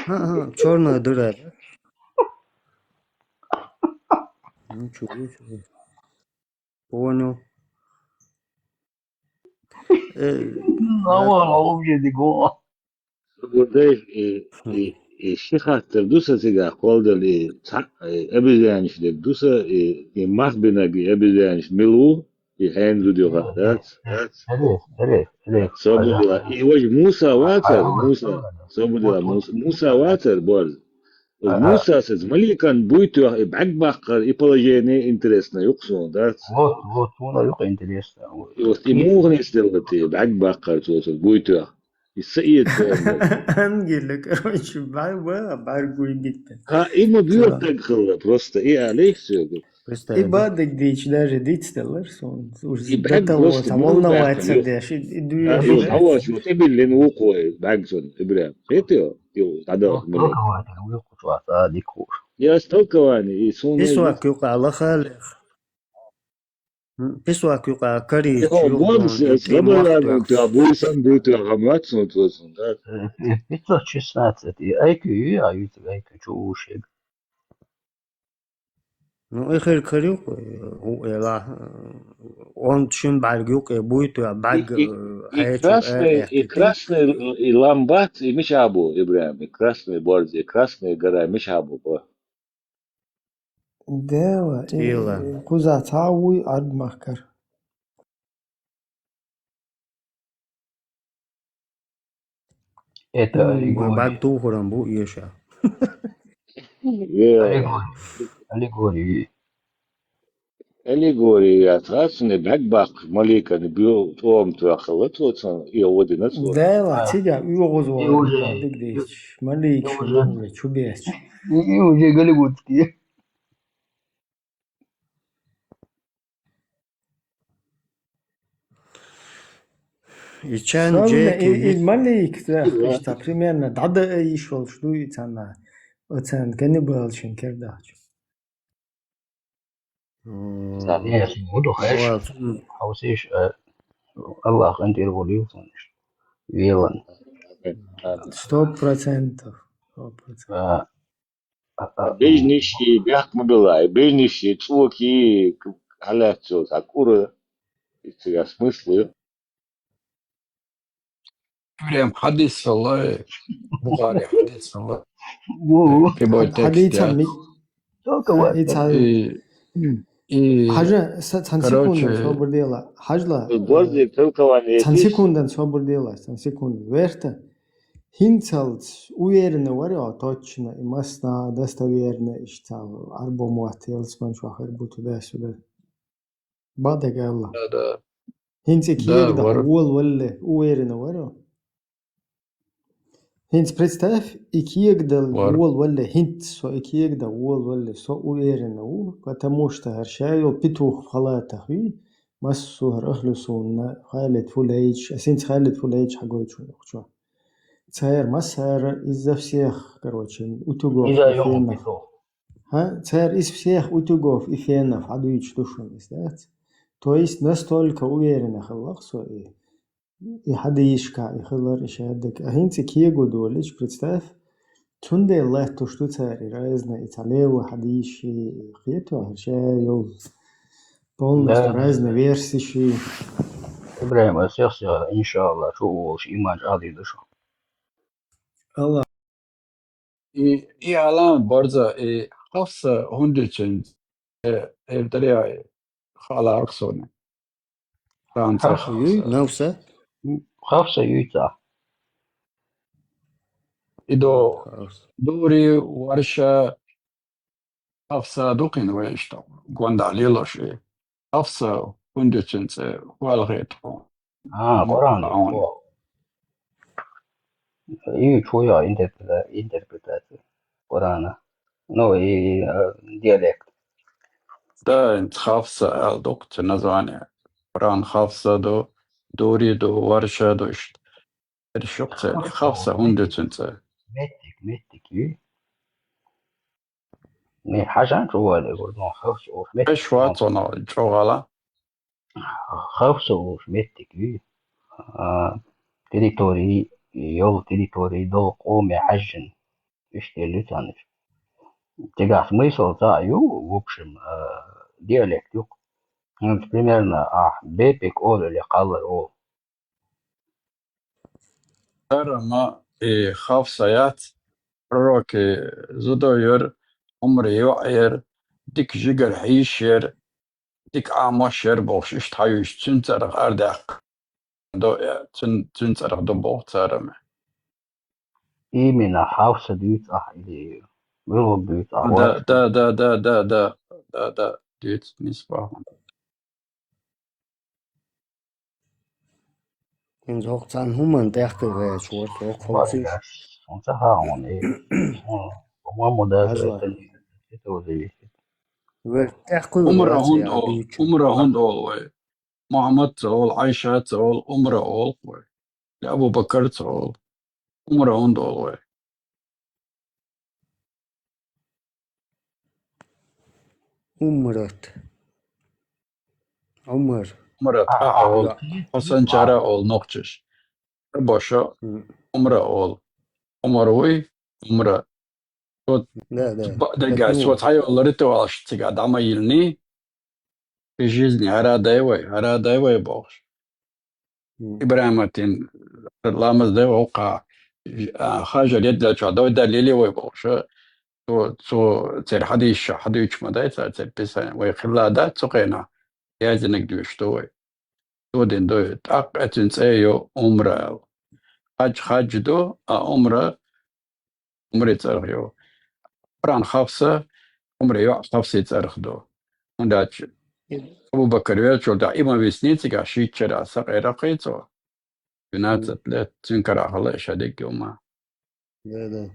Ха, ха, чёрная дыра. Ну, чё, чё. Понял. Э, Нава, да. Нава, уже не го. Бурдай, и, и, и ши хаттар ду сан цигахь кхолдал, и цхьаъ, и обезьянаш дерг ду сан, и, и мах бинарг, и обезьянаш мила ву, и хьенан зуда ю хаьа, дац? Даре, даре, даре. Собудила. И важа Муса вацар, Муса, Собудила, Муса, Муса вацар, Борз. Ага. Мусас иза маликан буй тоьхна, и бӀаьрг баккхар, и положение интересно ю-кх суна, дац? Вот, вот, суна юкъа интересно. Вот. И вот, и муха нисделла те, бӀаьрг баккхар цо, цо буй тоьхна. И са эца. Ангела, короче, бӀаьрг, бӀаьрг буй битта. Ха, и ма буй таг хилла, просто и алейх всё. И бадыг дийча даже дицделлар суна. Уж и бӀаьрг до того, просто там волноваться деш, и, и дуьйна. А, и хьавач, вот и биллин вукхой, бӀаьрг цун, и прям. Хетио? Ю, дӀадала. Толкование вуй кху чохь, цхьа а дика хууш. Я толкование, и суна... Писок юкъа лаха лех. М, писок юкъа карийча, юкъа бонс, лабалан, тя буйсан, буй тя гамлат сун, ту сун, да? Э, э, пятьсот шестнадцать, и ай кью ю, а ю, ай кью чу ушиг. Ну, эхир карюк, у эла, он шин бӀаьрг юкъе буй ту, бӀаьрг, и, и, э, и хьечу, красный, э, и красный, и ламбат, и мича бу, Ибрахим, и красный борз, и красный гора, мича бу, бо. Дела, и, Тила. И кхуза цхьа вуй Ӏарб махкара. Это аллегория. Бак тухуран бу иша. Аллегория. Аллегория. Аллегория яц, хацне бак бак маликан бил том туахала тоцан, и водина цо. Да, ла, цига угузва. И уже, дигдеш. Малик и уже, уже чубеш. И, и уже голливудский. И чан... Джеки, и, и малик, да, кхишта, примерно, дада ишвал шду и цана, оцан ганибалчин кердач. М, Сани, я сниму, духаешь? Вот, м. Хаусиш, э, Аллах антир волил, сониш. Велан. Сто процентов. Сто процентов. А, Бежниш и бехк ма била, и бежниш и цуки, к-, халят цо, так ура, и цыга смыслы. Прям хадис салай, Бухари хадис салай. Во. Прямой текст, хадис да. Ми-, только вот. И ца-, и, и, хажа, са-, цан короче, секунда, собур дела. Хажла, гвозди, э, толкование цан секунда, собур дела, цан секунда. Верта. ХӀинцалц уверенный вар хьо, точно, и массанахьа достоверно, иштта, Ӏарбо мотт ялсман чохь хир бу туда-сюда. Бадага Алла. Да, да. ХӀинца и Да, кегадала вар. волавалале уверенный вар хьо. ХӀинца представь, и кегадала Вар. волавалале, хӀинца со и кегадала волавалале, со уверенный ву, потому что хӀара ша йолу петух халатах вий, массо а хӀара ахлу сунна, Халид Фулейч, ас хӀинца Халид Фулейч хьагойтуш ву чохь. Цара массара из-за всех, короче, утюгов Иза и йоху фенов. петух. ХӀа, цара из всех утюгов и фенов хьадуьйцуш ду шуна, иза дац? То есть настолько уверенно хилла-кх со и, и хьадисашкахь и хилар, и шадерг. А хӀинца и кего долуш, представь, цундела латтош ду цара и разные, и цхьа левый хьадисаш, и кхетахь, ша йолу полностью Да. разные версии. ИбрахӀим, ас сих-сиха, иншаАллахӀ, шу а волуш, иман чӀагӀдийр ду шу. Алла. И, и Алан барза, и Хафса хӀунда ю цуьнца, э, эр даре а хала арх суна. Сан цӀе Хафса. Юй, Хафса? М, Хафса юй цӀа. И до Хафса. Дури, Варша, Хафса ду кхин вай иштта, гондахь лелош и. Хафса хӀунда ю цуьнан цӀе, хӀаллакьхетахь хьуна. А, Къуръан. Хьуна. И чу я интерпрета-, интерпретация Къуръана. Ну, и, э, диалект. Да, Хафса аьлла ду-кх цу название. Къуръан Хафса ду, Дури ду, Варша ду иштта. Эр шух цӀе, Хафса хӀунда ю цуьнан цӀе? Меттиг, меттиг ю. Не, хьажан чу вале гур, но Хафса уьш меттиг. Эш вац вана чӀогӀала. Хафса уьш меттиг ю. А, территори, йолу территори, долу къоме хьаьжжина. Иштта ю царна. Цигахь смысл цхьаъ ю, в общем, а, диалект ю. Ну, примерно, а, бепиг олу или кхаллар олу. Цара ма и Хафса яц, пророки зудо яра, Ӏумара йоӀ яра, дика жигара хьийзаш яра, дика Ӏамош яра бохуш, иштта хьаюьйш, цуьнан цӀарах арадаьккхина до, э, цуьнан, цуьнан цӀарах до боху цара ма. Именно Хафса дуьйцу ахь или муьлха дуьйцу ахь? Да, да, да, дуьйцу, нийса боху. ХӀинца хӀокху цхьана хӀуманна тӀехкхиъна гӀерташ вара, хӀокху ховсийша. Хьуна ца хаьа хьуна, э, хьуна, по-моему, даже это не, это уже есть. Вай тӀехкхиъна Ӏумара гӀерташ хӀунда яра олу, дуьйцу. Ӏумара хӀунда олу вай? Мухьаммад ца олу, Ӏайша ца олу, Ӏумара олу вай. Я Абу Бакар ца олу, Ӏумара хӀунда олу вай? Умрат. Ӏумар. Умрат, а, а, олу. Хьо санчара олу нохчаша. Баша, М. Умра олу. Умар вуй, Умра. Вот, Да, да. ба-, дагай, Как со цхьайоллари тӀе валаш цига дӀа ма йилни, при жизни, хӀара дай вай, хӀара дай вай бохуш. М. ИбрахӀима тин ламаз дай вай, вукху, а, Хажар едда чохь дой дан лели вай бохуш. Цо, цо церан хьадисаш хьадуьйчу ма дай цара церан писание. Вай хилла дац цу хенахь, яздинарг дуьйцуш ду вай. Цо дина ду, тӀаккха цуьнан цӀе йо Умра аьлла. Хьаьж Хьаьж ду, а Умра Умри цӀарах йо. Умран Хафса, Умри йоӀ Хафси цӀарах ду. ХӀунда аьлча Абу Бакар веллачул тӀаьхьа и ма висний цигахь шийтта шарахь сакъераккхий цо. Двенадцать лет, цуьнан карахь хилла и ша дегги хӀума. Да, да.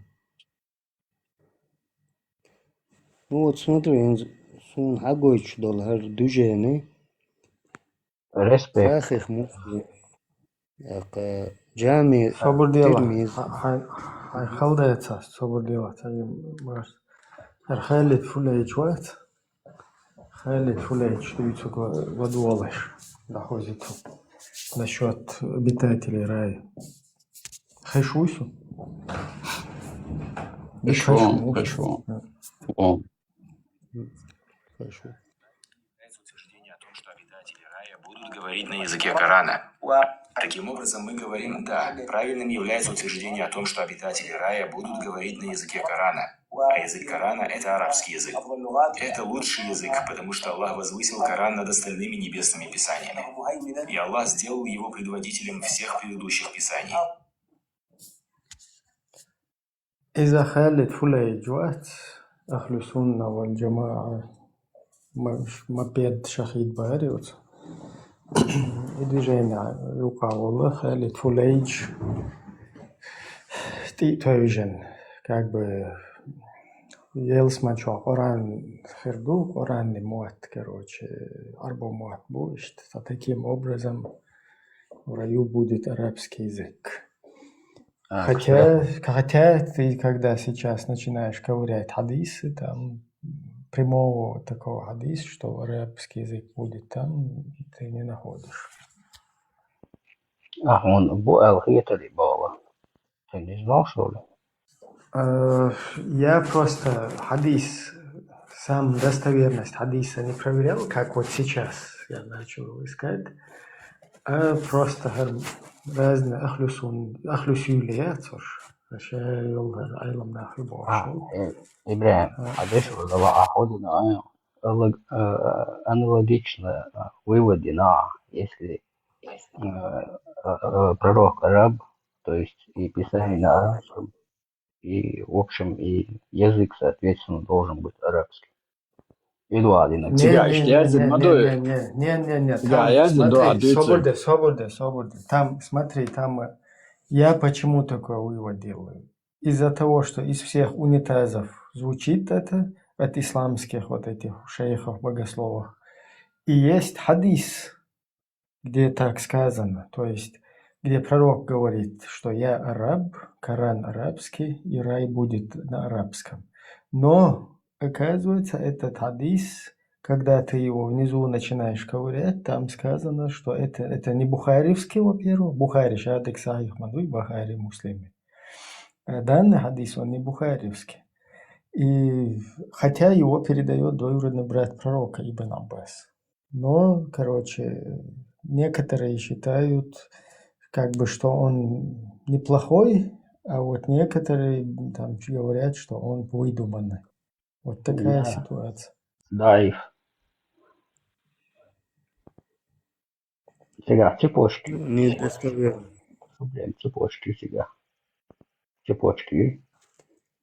Ну вот смотри, хӀинца суна хьагойтуш долу хӀара движение. Респект. Сахих Муслим. Яккха, Джами Собар дела. Тирмиз. Хьай, хьай, хьай хала децахь, собар дела, хьай марш. ХӀара Халид Фулейч вац. Халид Фулейч дуьйцург ва-, вадолаш. Дохуьйту. Насчёт обитателей рая. Хеш вуй со? Хеш ву, хеш ву. О. Хеш ву. Утверждение о том, что обитатели рая будут говорить на языке Корана. Таким образом, мы говорим, да, правильным является утверждение о том, что обитатели рая будут говорить на языке Корана. А язык Корана — это арабский язык. Это лучший язык, потому что Аллах возвысил Коран над остальными небесными писаниями. И Аллах сделал его предводителем всех предыдущих писаний. Иза Халид Фулейдж вац, ахлу сунна вал джамаа, ма-, ма пед шахид бариуц. И движение юкъа вала Халид Фулейдж тӀи тойжен, как бы, елсмачо Къуран хирду, Къуранный мот, короче, арбо мот бу, ишт, таким образом в раю будет арабский язык. А, хотя, хотя ты, когда сейчас начинаешь ковырять хадисы, там прямого такого хадиса, что арабский язык будет там, ты не находишь. А он бу алхиятали бала. Ты не знал, что ли? Э, я просто хадис, сам достоверность хадиса не проверял, как вот сейчас я начал искать. А просто гьар разные ахлу сун-, ахлу сюйле я цош. Аша йол гьар айлам нахи А, бошел. э, Ибрагим, А. Хадис вала ахудина, а, алог-, э, аналогично, э, выводе на, если, э, э, э, пророк араб, то есть и писание на арабском, и, в общем, и язык, соответственно, должен быть арабский. И два одинаковых. Не, Цига не, ишти не, язык не, мадой. не, не, не, не, не, Цига там, язык смотри, два одинаковых. Соборде, соборде, соборде. Там, смотри, там, э, я почему такой вывод делаю? Из-за того, что из всех унитазов звучит это, от исламских вот этих шейхов, богословов, и есть хадис, где так сказано, то есть где пророк говорит, что я араб, Коран арабский, и рай будет на арабском. Но, оказывается, этот хадис, когда ты его внизу начинаешь ковырять, там сказано, что это, это не бухаревский, во-первых, Бухари, шадык сахих мадуй, Бухари, Муслим. Э, данный хадис, он не бухаревский. И хотя его передает двоюродный брат пророка Ибн Аббас. Но, короче, некоторые считают, как бы, что он неплохой, а вот некоторые, м, там говорят, что он выдуманный. Вот такая Да. ситуация. Даиф. Цига цепочки. Не достоверно. Проблем цепочки цига. Цепочки.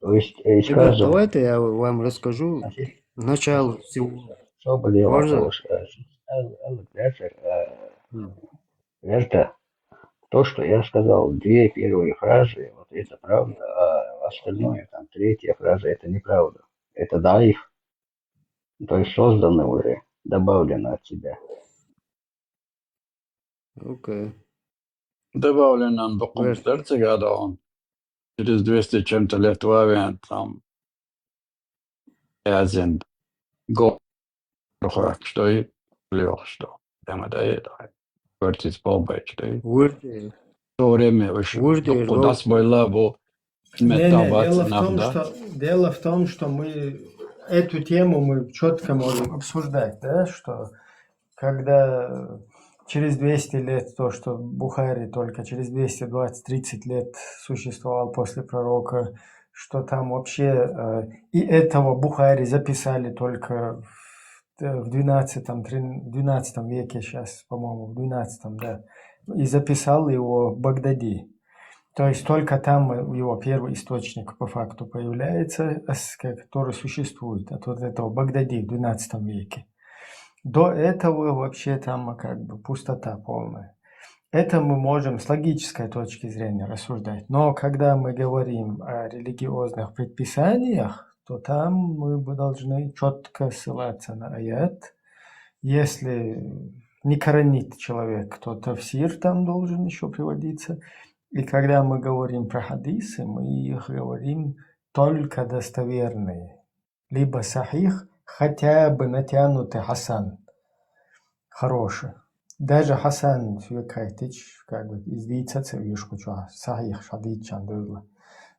То есть, э, Ребят, скажем, давайте я вам расскажу значит, начало всего. Что было Можно? Вопрос? Э, с-, э, э, э, э, М. Это то, что я сказал, две первые фразы, вот это правда, а остальное, там, третья фраза, это неправда. Это даиф. То есть созданы уже, добавлено от тебя. Окей. Добавлено на Верт. Через двести чем-то лет вавиан там. Язин. Го. Что и лёг, что. Прямо да это. Вертит полбай, что и Выртир. В то время уж Выртир, только Выртир. Дас байлабу. Не, не, дело в том, да? Что, дело в том, что мы эту тему мы четко можем обсуждать, да, что когда через двести лет, то, что Бухари только через двести двадцать тридцать лет существовал после пророка, что там вообще, э, и этого Бухари записали только в, э, в двенадцатом, трин-, двенадцатом веке сейчас, по-моему, в двенадцатом, да, и записал его Багдади. То есть только там его первый источник по факту появляется, а с-, который существует, от вот этого Багдади в двенадцатом веке. До этого вообще там как бы пустота полная. Это мы можем с логической точки зрения рассуждать. Но когда мы говорим о религиозных предписаниях, то там мы бы должны четко ссылаться на аят. Если не коранит человек, то тафсир там должен еще приводиться. И когда мы говорим про хадисы, мы их говорим только достоверные, либо сахих, хотя бы натянутый хасан. Хороший. Даже хасан сюекайтич, как бы, из дийца цевьюшку чё, сахих шадичан дойла.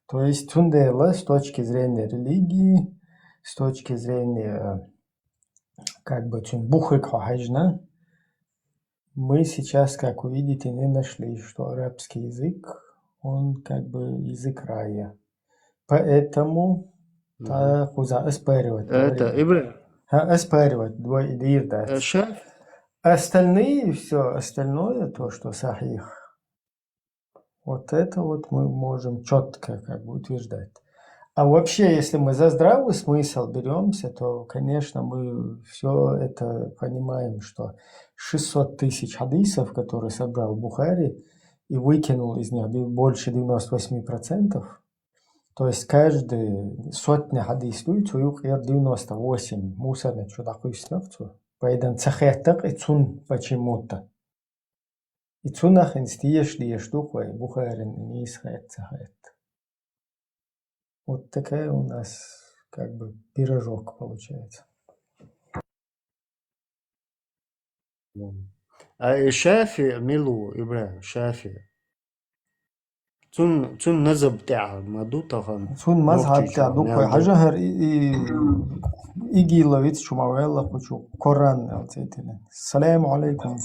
То есть тундела с точки зрения религии, с точки зрения, э, как бы, цун бухык хажна, мы сейчас, как вы видите, не нашли, что арабский язык, он как бы язык рая. Поэтому Мгм. та хуза оспаривать Это, говорит. Ибрагим. Ха, оспаривать, двой дир, да. Э, ща? Остальные, все остальное, то, что сахих, вот это вот мы можем четко как бы утверждать. А вообще, если мы за здравый смысл беремся, то, конечно, мы все это понимаем, что шестьсот тысяч хадисов, которые собрал Бухари, и выкинул из них дев- больше девяносто восемь процентов, то есть каждый сотня хадис дуй, цу юкъера девяносто восемь мусорный чу дакъуйснав цу. Пайдан ца хеттакъ и цун почему-то. И цунах инстиеш диеш духвай Бухарин нис хет ца хет. Вот такая у нас как бы пирожок получается. А и Шафи, милу, Ибрахим, Шафи. Цун, цун назаб тя маду тахан. Цун мазхаб тя духвай хажахар и, и, игила виц чума вела кучу Коран алцетелен. Салам алейкум.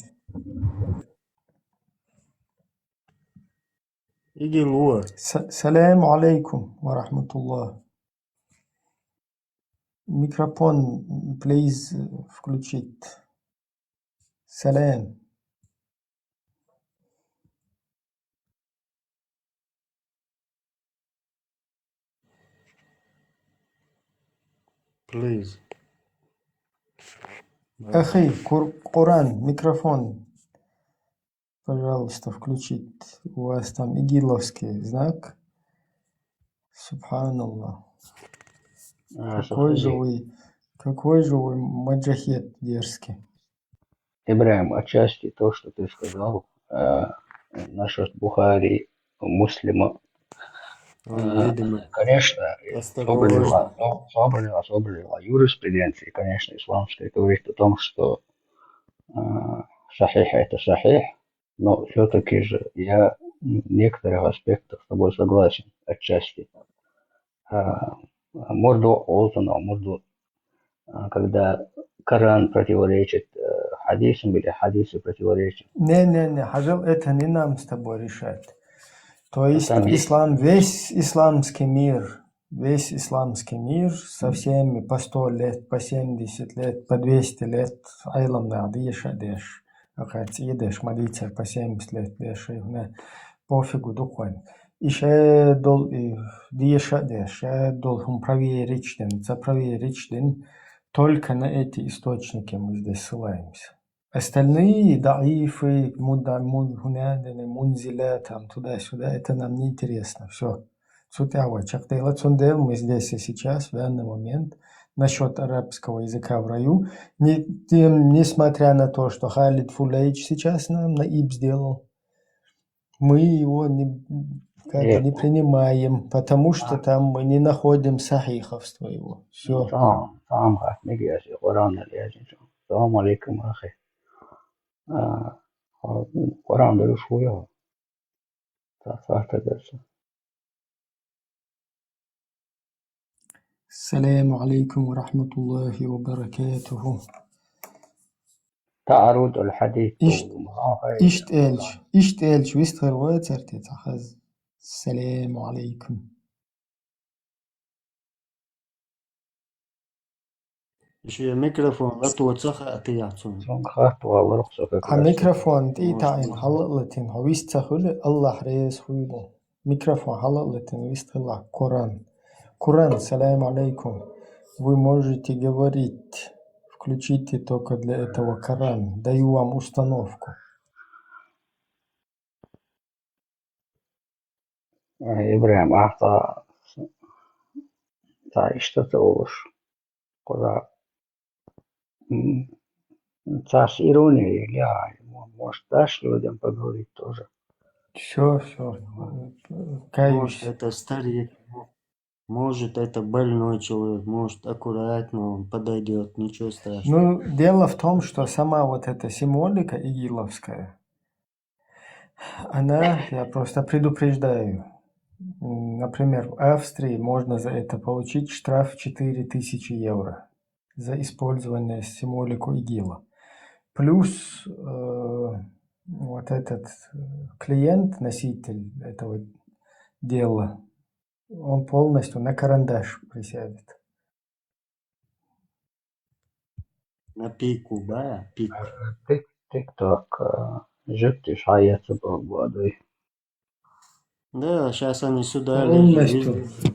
Иги луа. Салам алейкум ва рахматуллах. Микрофон, please, включить. Салам. Please. Ахи, Кур- Коран, микрофон. Пожалуйста, включить. У вас там игиловский знак. Субханаллах. А, Какой же подожди. Вы, какой же вы маджахет дерзкий. Ибрахим, отчасти то, что ты сказал э, насчет Бухари, Муслима, Он, э, видимо, конечно, осторожно. Собрила, Собрила, Собрила юриспруденции, конечно, исламской говорит о том, что э, сахих это сахих, но все-таки же я в некоторых аспектах с тобой согласен, отчасти. А, Мурду Олтон, а Мурду, а, когда Коран противоречит э, хадисам или хадисы противоречат. Не-не-не, хажал это не нам с тобой решать. То есть Там есть ислам, весь исламский мир, весь исламский мир со всеми по сто лет, по семьдесят лет, по двести лет, айлам надо ешадеш. Ахац идеш, молиться по семьдесят лет деш, не, пофигу духвайн. И шедол и дешадеш, шедол хум проверить ден, запроверить ден. Только на эти источники мы здесь ссылаемся. Остальные даифы, муда, муд, хунядены, мунзиля, там, туда-сюда, это нам не интересно. Все. Цутява, чакдейла, цундел, мы здесь и сейчас, в данный момент, насчет арабского языка в раю, не, тем, несмотря на то, что Халид Фулейч сейчас нам наиб сделал, мы его не, как бы Нет. Не принимаем, потому что там мы не находим сахиховства его. Все. Тамам, тамам, хат, мегиаси, Коран, Коран алейкум, ахи. А, Коран, да, шуя. Та, та, та, та, та. السلام عليكم ورحمة الله وبركاته. تعرض الحديث Ишт- والمعاقبة. Ишт элч, ишт элч вистхер вай церти тахаз. السلام عليكم. Иши микрофон латуа цаха атияцун. Цун хат валрах, всё как А раз. Микрофон ти Может таин быть. Халалатин, хавист цахули, Аллах рез хуйду. Микрофон Халалатин вист хила. Коран. Коран, салам алейкум. Вы можете говорить. Включите только для этого Коран. Даю вам установку. Ибрахим, ахта, та, что ты уж? Куда? М, Та с иронией, я, может, дашь людям поговорить тоже? Все, все. Может, Каюсь. Это старик, может, это больной человек, может, аккуратно он подойдет, ничего страшного. Ну, дело в том, что сама вот эта символика игиловская, она, я просто предупреждаю, м, например, в Австрии можно за это получить штраф четыре тысячи евро за использование символику игила. Плюс э, вот этот э, клиент, носитель этого дела, он полностью на карандаш присядет. На пику, да, пик. Тик, тик-ток, жидкий шаяц водой. Да, сейчас они сюда Полностью. лезут.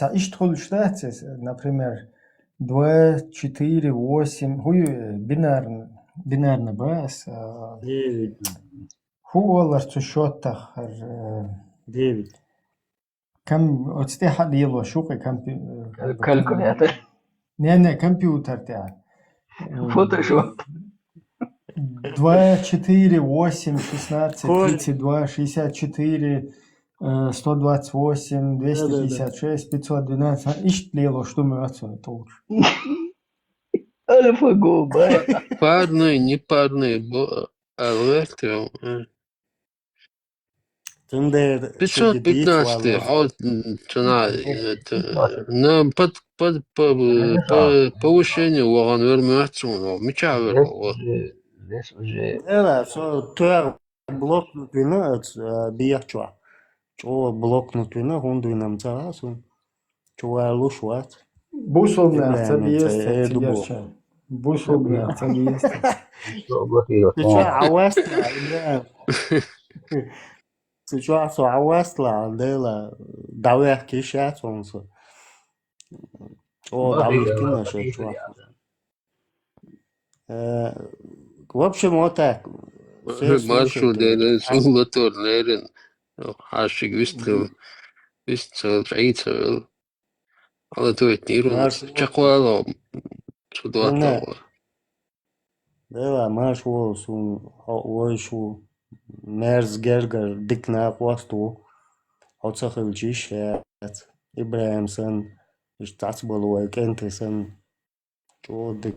цхьа иштта хуьлуш дац иза, например, два, четыре, восемь, хӀу ю, бинарный, бинарный ба ас, а, девять. хӀу олар цу счётах, хӀара, э, Девять. ком-, оцу тӀехь а лело шу кхин компью-, э, Калькулятор. Не, не, компьютер тӀехь. Фотошоп. Два, четыре, восемь, шестнадцать, Коль. тридцать два, шестьдесят четыре, э, сто двадцать восемь, двести пятьдесят шесть, пятьсот двенадцать. А, иштта лело, что мы отсюда толкуем. Альфа-го, бай. Парный, непарный, бо-, алгоритм. Цундер Пятьсот пятнадцать, а вот, м, цена, это, на под, под, по, по, повышение вагон вермеется, но меча вермеется. Здесь уже. Эла, со туяр блокнот вина, э, биях чуа. Чо блокнот вина, хунду вина мца, су. Чуа луш ват. Бусулнах Ибраим, цабиест, э, э, цигерча. Бусулнах цабиест. Что блокирует? Ты чё, аваста, Ибраим? Ты чё, со аваста, дела, давай киша, солнце. О, давай кина, что чё. Э, В общем, вот так. Все Маршрут слушайте. дерен сулатор нерен. Хашиг вистхил. Вистхил, чайцавел. Ала тует ниру. Маршрут. Чаквало. Судватало. Дела, маш вол сун, хо-, вой шу, мерз гергер, дикна хвасту. Хоца хилчиш, Ибраим сан, иштац балуай кенте сан. Чо дик.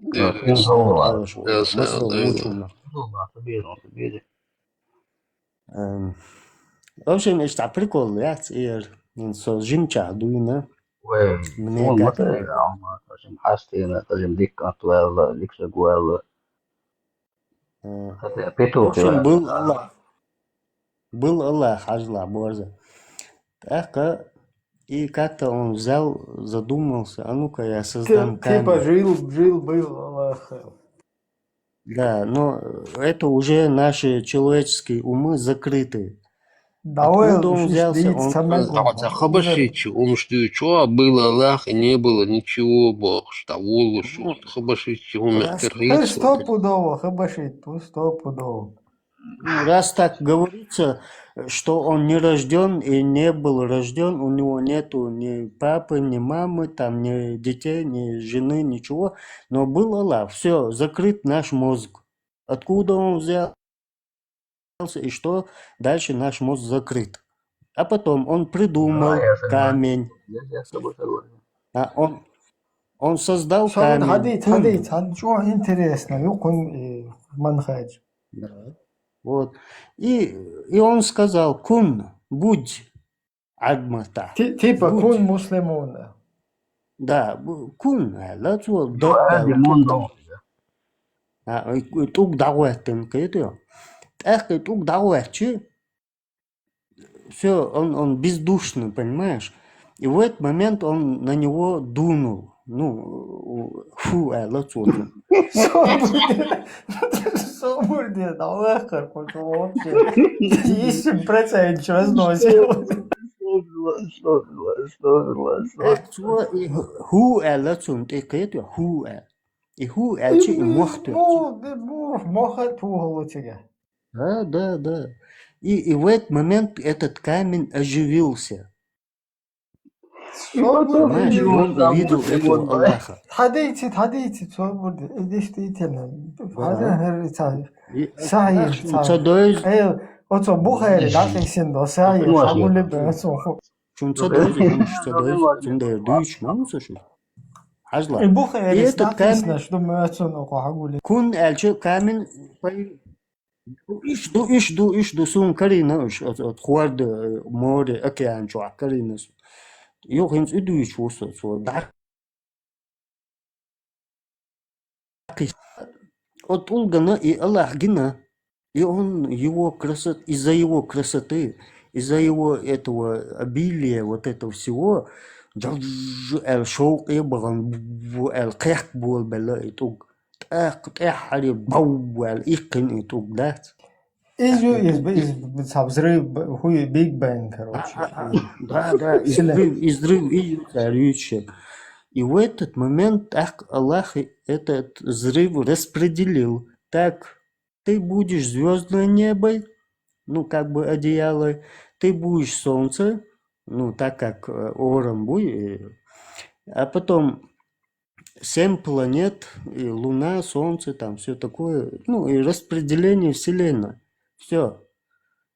Ну, пинзола. Хорошо. Я Масса сам дойду. мучуна. Пинзола, собери, собери. Эм, В общем, ишта прикол, я цир. Ин со жимча дуйна. Ой, Мне он как мата, ама, тажим хастина, тажим дик антуэлла, дик сагуэлла. Э, Хотя В петух. общем, был Аллах. Был Аллах, хажла, борза. Так, а, и как-то он взял, задумался, а ну-ка я создам Типа камень. Жил, жил, был Аллах. Да, но это уже наши человеческие умы закрыты. Давай, Откуда он взялся? Он А вот хабашичи, он что, чё, был Аллах, и не было ничего, Бог, что волошу. Хабашичи, он Раз- Хыр стопудово, хабашит, стопудово. Ну, раз так говорится, что он не рожден и не был рожден, у него нету ни папы, ни мамы, там, ни детей, ни жены, ничего, но был Аллах, все, закрыт наш мозг. Откуда он взялся и что дальше наш мозг закрыт? А потом он придумал камень. Я с тобой согласен. А он, он создал Сауд камень. хадит, Кун. Хадит, хадит, чё интересно, ю кун, э, манхадж. Да. Вот. И, и он сказал: «Кун, будь, адмата». Ти-, Типа Будь. Кун муслимуна. Да, бу-, кун, э, ла цо, Ну, дот, а, э, Димон тӀаккха дом. А, и тӀуг дӀагӀоттина кхетий. ТӀаккха и тӀуг дӀагӀоттачи, всё, он, он бездушный, понимаешь? И в этот момент он на него дунул. Ну, фу, э, ла цо. Собурде, да, лахар, вообще. Есть процент чего разносил. Что, что, что, что, что? Э, цо, и ху, э, ла цо, тӀаккха, ху, э. И ху, э, чи, и мох ту. Ну, да, ну, мох это уголочка. Да, да, да. И, и в этот момент этот камень оживился. Понимаешь, и он увидел этого Аллаха. Хадите, хадите, собурде. Действительно. Хадин хер ицай. И Сахи, цо дойз, Э, оцо бухари, да, кисин до, сахи, Ну, хагули ладно. бе, оцо. чун цо дойз, чун цо дойз, цун дойр дуйч, мама цо шу. Хажла. И бухари, И этот да, камень- кисна, что мы оцо, ну, хагули. Кун аьлча камень пой-, иш ду, иш ду, иш ду, сун карина, иш, от, от хуарда, э, море, океан чу карина су. Ё, хинц и дуйч вусо, цо, да. От улгана и Аллах гина. И он его красот-, из-за его красоты, из-за его этого обилия, вот этого всего, джавж, эл шоу и баган, бу, эл кех бол бела и тӀуг. ТӀаккха тӀеххьари бау, эл иккин и тӀуг дац. Из ю, из, из, из, саб взрыв, б-, хуй, Биг Бэнг, короче. Да, да, изрыв, изрыв, и царюче. И в этот момент так Аллах этот взрыв распределил. Так, ты будешь звездное небо, ну, как бы одеяло, ты будешь солнце, ну, так как, э, ором буй, э, А потом семь планет, и Луна, Солнце, там все такое, ну и распределение Вселенной. Все.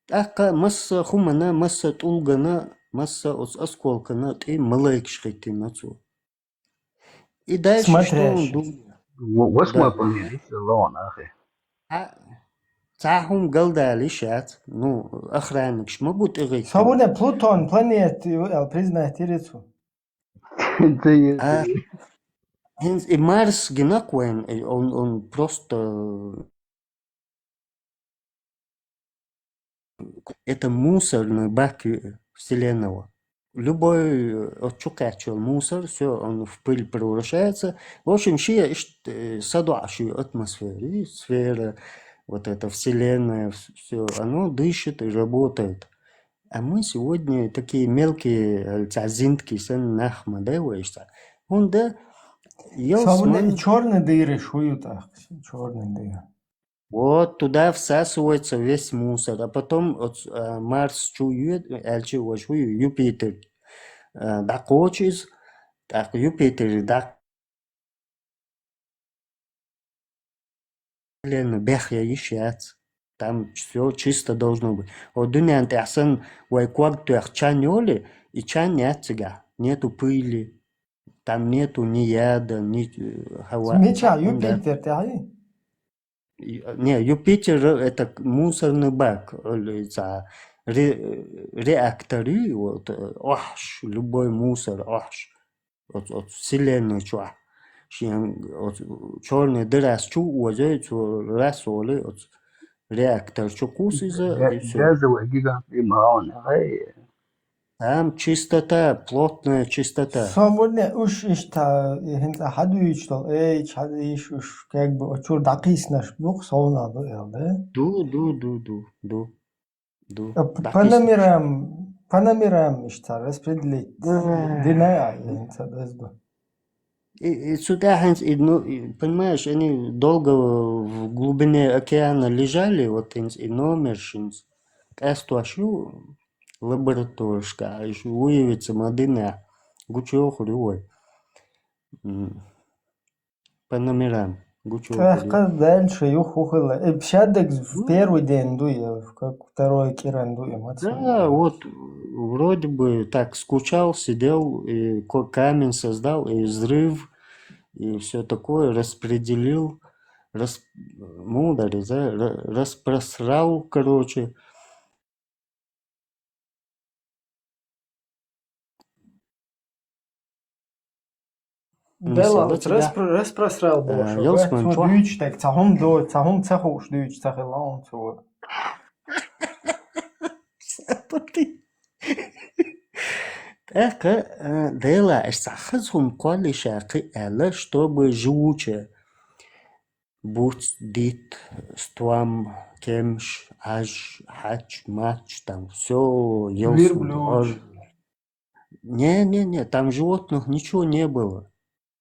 ТӀаккха масса хӀумана, масса тӀулгана, масса оцу осколкана тӀе малайкаш хӀиттина цо. И дальше что он думает? Восьмой планета, если Луна, ахи. Цхьа хӀума галдалийша яц. Ну, охранникаш ма бу тӀегӀиттина. Со вуна Плутон планета ю аьлла признать йира цо. ХӀинца и Марс гинакх вайн, он, он просто это мусорный бак Вселенного. Любой, э, от чукхаччул мусор, все, он в пыль превращается. В общем, ши ишт, э, садуа ши атмосфера, и сфера, вот эта Вселенная, все, оно дышит и работает. А мы сегодня такие мелкие, э, цхьа зинтки сан нах ма дай вайшта. Он да, Со вуна и черный дыры шу ю тӀаккха, черный дыры. Вот туда всасывается весь мусор, а потом от, а, Марс чу ю, аьлча ваш ю, Юпитер, а, дӀакхочу иза, тӀаккха Юпитер дӀа Лена, бехъяйиш яц. Там все чисто должно быть. Вот дуьнен тӀехь сан вай ког тоьхна чан йоле, и чан яц цигахь. Нету пыли, там нету ни яда, ни, э, хӀаваъ. Мича, Юпитер тӀехь? Не, Юпитер это мусорный бак, или цхьа ре-, реактор ю, вот, э, охьаш, любой мусор охьаш. Оцу, оцу вселенной чохь. Шен оцу черной дырас чу озой, цо рас оле, оцу реактор чу кхус иза, и всё. Газовый гигант и маун, ай. Там чистота, плотная чистота. Со вуна уьш иштта, и хӀинца хьадуьйчу долу, эй, хьадуьйш уьш, как бы, очур дӀакхийснаш бу, совна ду, эл, да? Ду, ду, ду, ду, ду. Ду. А п-, панамерам, панамерам иштта распределить дина, а, хӀинца дазду. И, и цу тӀехь хӀинца и, ну, и, понимаешь, они долго в глубине океана лежали, вот хӀинца и номер шинца. Къастош ю лабораторишка, и шу выявиться ма дина, гучуйохур ю вай. М. По номерам. Гучуйохур ю. ТӀаккха дальше юха хӀу хилла. И печатник в первый день ду, я в как второй кӀиран ду, я маца. Да, вот вроде бы так скучал, сидел, и ко-, камень создал, и взрыв, и всё такое, распределил, рас-, мударь, да, ра-, распросрал, короче. Дела, распро-, распросрал бу, э, шо, Ялсман, цо дуьйцуш дерг, цхьа хӀума до, цхьа хӀума ца хууш дуьйцуш ца хилла он цо. ТӀаккха, э, Дела, аш цхьа хаза хӀума кхоллийша кхин аьлла, чтобы живучее. Буц, дит, стом, кемш, Ӏаж, хьач, мач, там всё, Ялсман, верблюд. Не, не, не, там животных ничего не было.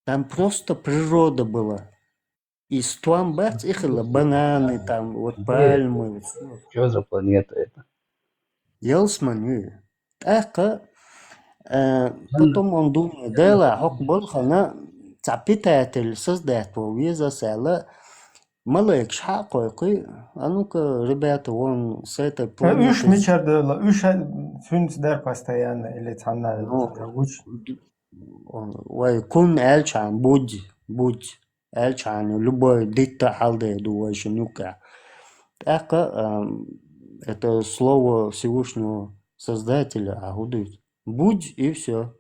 Там просто природа была. И стом бац, и хилла бананы, там, вот пальмы, вот всё. Чё за планета это? Ялсман ю. ТӀаккха, э, потом он думает, Дела, хӀокху балхана цхьа питатель создать ван веза ас аьлла, малайкаш хьа а кхойкхий, а ну-ка, ребята, вон с этой планеты. Уьш мичара дела? Уьш а цуьнца дара постоянно или цхьанна гучу? Вай кун аьлчхьана, будь, будь. Аьлчхьана, любой дитта хьалде ду вайшин юккъехь. ТӀаккха, ам, это слово Всевышнего Создателя, а хӀу дуьйцу? Будь, и всё.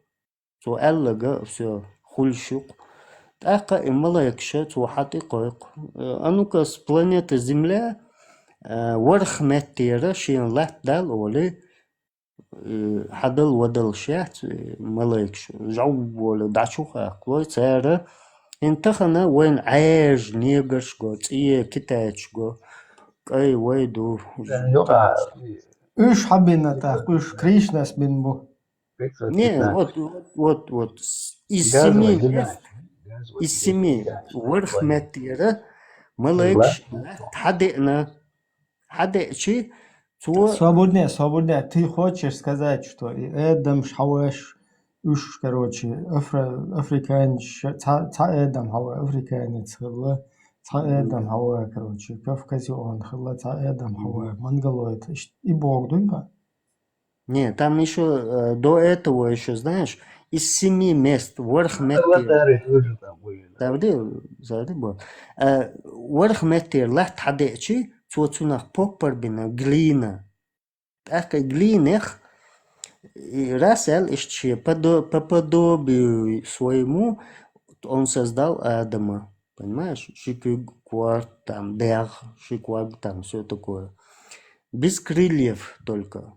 Цо аьллага, всё, хуьлуш ю-кх. ТӀаккха и малайкаша цо хьа тӀе кхойкху. Э, а ну-ка, с планеты Земля, э, ворхӀ меттера шен латта дала олий, э, хьадал-вадал шех, э, малайкаш, жав волу дӀачухахкалой цара, хӀинца тахана вайна Ӏаьржа негарш го, цӀе китайцаш го, кӀай вай ду. Уьш хьабина тӀаккха, уьш Кришнас бина бу. Не, вот, вот, вот, вот, с-, из семи мест, из семи, ворхӀ меттера малайкаш хьадеана, хьадеачи, цо... Свободнее, свободнее. Ты хочешь сказать, что и Эдамш, Хьаваш, уьш, короче, афри-, африканец, цхьа, цхьа адам хьавар африканец хилла, цхьа адам хьавар, короче, кавказиан хилла, цхьа адам хьавар монголоид. Иш-, и бог дуй ха? Не, там ещё, э, до этого ещё, знаешь, из семи мест, ворхӀ меттера. Аватары тоже там были, да. Завжди, завжди бу. Э, ворхӀ меттера латта хьадеача, цо цунах поппар бина, глина. ТӀаккха глинех, и раз аьлла иштта ше подо-, по подобию своему он создал Адама. Понимаешь? Ши куьг, корта, там, дегӀ, ши ког, там, всё такое. Без крыльев только.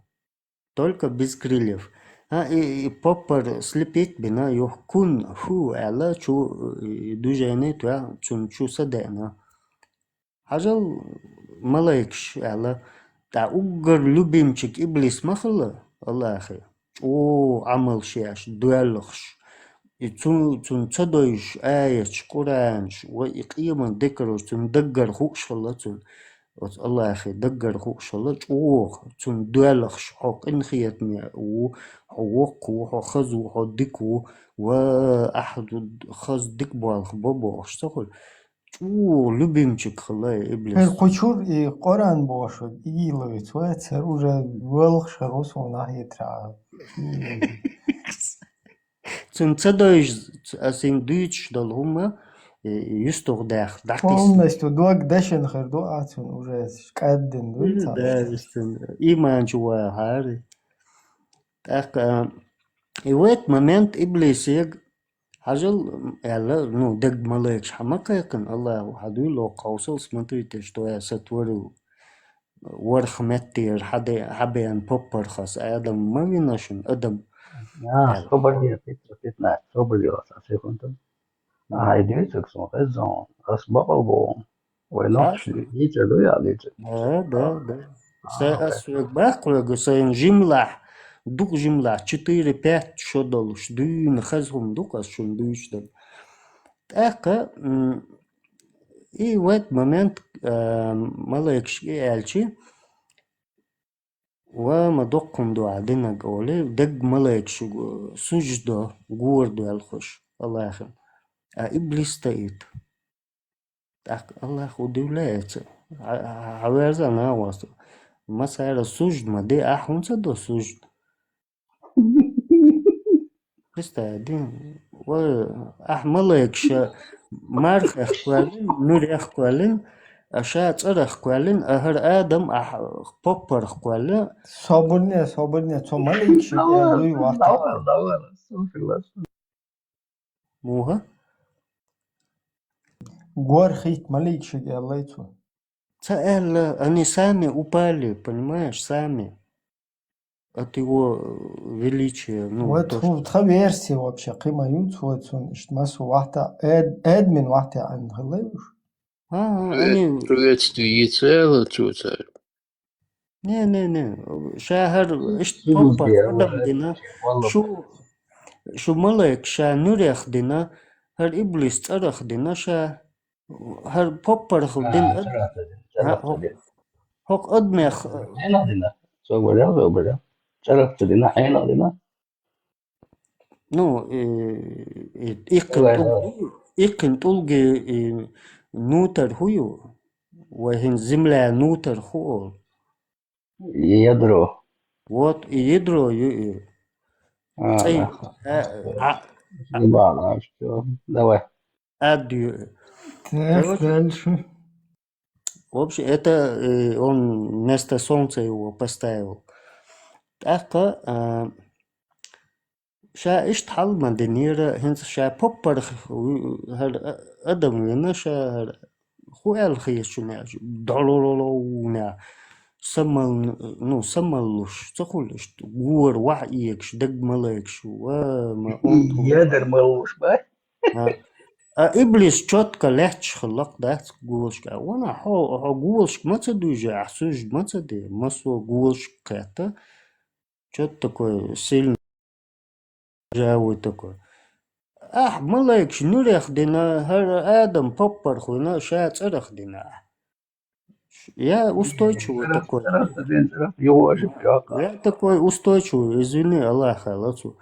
Только без крыльев. А, и, и поппар слепить бина, юха кун фу аьлла, чу, и движение тоьхна, цунна чу са деана. Хьажал, малайкаш аьлла, тӀа уггар любимчик иблис ма хилла, Аллахьи. ЧӀогӀа Ӏамалш еш, доьлхуш. И цу-, цунна ца дойш аяташ, Къуръанаш, ва и къемат декараш цунна даггара хууш хилла цунна. Оцу Аллахьи даггара хууш хилла, чӀогӀа цунна доьлхуш, хьо къинхетаме ву, хьо воккха ву, хьо хаза ву, хьо дика ву, ва ахьа хаза дика болх бо бохуш ца хуьлу. ЧӀогӀа любимчик хилла и иблис. Хьер кху чуьра и Къуръан бохуш, игила виц вац, хьер уже воьлхуш хьер ву суна нахьетра. Цунна ца дойш, ас хӀинца дуьйцуш долу хӀума, э, юьстух даьхна, дӀакхиссина. Полностью дог дашина хир ду а цунна уже, кӀаддина ду. М, цхьа да, дашина. Иман чу вахьара. ТӀаккха, и в этот момент иблисега хьажал, аьлла, ну, дерг малайкаш хьа ма кхайкхина, Аллахьа хьа дуьйла хьовсал, смотрите, что я сотворил. ВорхӀ меттера хьаде-, хьабеана поппархас Адам ма вина шуна, адам. А, аьлла. Собар де, пятнадцать, собар де, аса секунду. А, хьайн дуьйцург суна хезна, ас бакъал боху. Вай нохчий дийцар ду, я дийцар? Да, да, да. Са-, ас вега баккхавега, сайна жимлахь, дукха жимлахь, четыре-пять шо долуш, дуьйна хаза хӀума ду-кх ас шуна дуьйцуш дерг. ТӀаккха, м, и в этот момент, а, малайкашка и аьлча, ва ма доккха хӀума ду ахь динарг олий, дерг малайкаш суждо, гора доьлхуш, Аллахьан. А иблис таийта. ТӀаккха Аллахь удивляется. Хьа-, хьа-, хьаверза нагӀа вац. Ма цара сужд ма де, ахь хӀунда ца до сужд? Представь, дин. Ва, ахь малайкаш мархех кхоьллина, нуьрех кхоьллина, а ша цӀарах кхоьллина, а хӀара Адам ахь поппарх кхоьллина. Собарне, собарне, цо малайкаш Давай, дуй вахта. Давай, давай, слушай, слушай. Муха? Гор хийтта малайкашка аьллай цо. Ца аьлла, они сами упали, понимаешь, сами. От его, э, величия, ну, вот то, ху-, что тха версия вообще, кхин ма ю цо, цунна иштта массо вахта, эд-, эдмин вахта аьлла хилла уьш. А, а, они Привет-, приветствие яц аьлла цо цара. Не, не, не. Ша хӀара иштта поппарх адам дина, шу, шу малайк ша нуьрех дина, хӀара иблис цӀарах дина ша, хӀара поппарх дина. А, ад-, цӀарах дина, цӀарах хӀокху, дина. ХӀокху адамех, хьенах дина? Собар ял, собар ял. ЦӀарах ца дина, хьенах дина? Ну, э, э, иккхин тӀулги, иккхин тӀулги, э, нутар хӀу ю? Вай хӀинца земля нутар хӀу олу? Ядро. Вот, и ядро ю и. А, цӀе, да. А, а, а. Не бала, что? Давай. Ад ю и. Так, короче, дальше. В общем, это, э, он вместо солнца его поставил. ТӀаккха, а, ша иштта хьал ма динера, хӀинца ша поппарх, хӀара адам вина ша, хӀара хӀу аьлла хеташ ву неӀ, долололову неӀ, самал-, ну, самаллуш, ца хуьлу иштта, гора вахь эгаш, дерг малайкаш, ва, ма онда хӀума. Ядар маллуш бай. А, а иблис чётко лаьтташ хилла-кх, дац, голашка. Вана хьо, хьо голашка ма ца дуьйжи, ахь сужд ма ца де, массо а голашка кхетта. Чё ты такой сильный, жавуй такой? Ахь малайкаш нуьрех дина, хӀара Адам поппарх вина, ша цӀарах дина ахь. Я устойчивый такой. Я такой устойчивый, извини, Аллах, аьлла цо.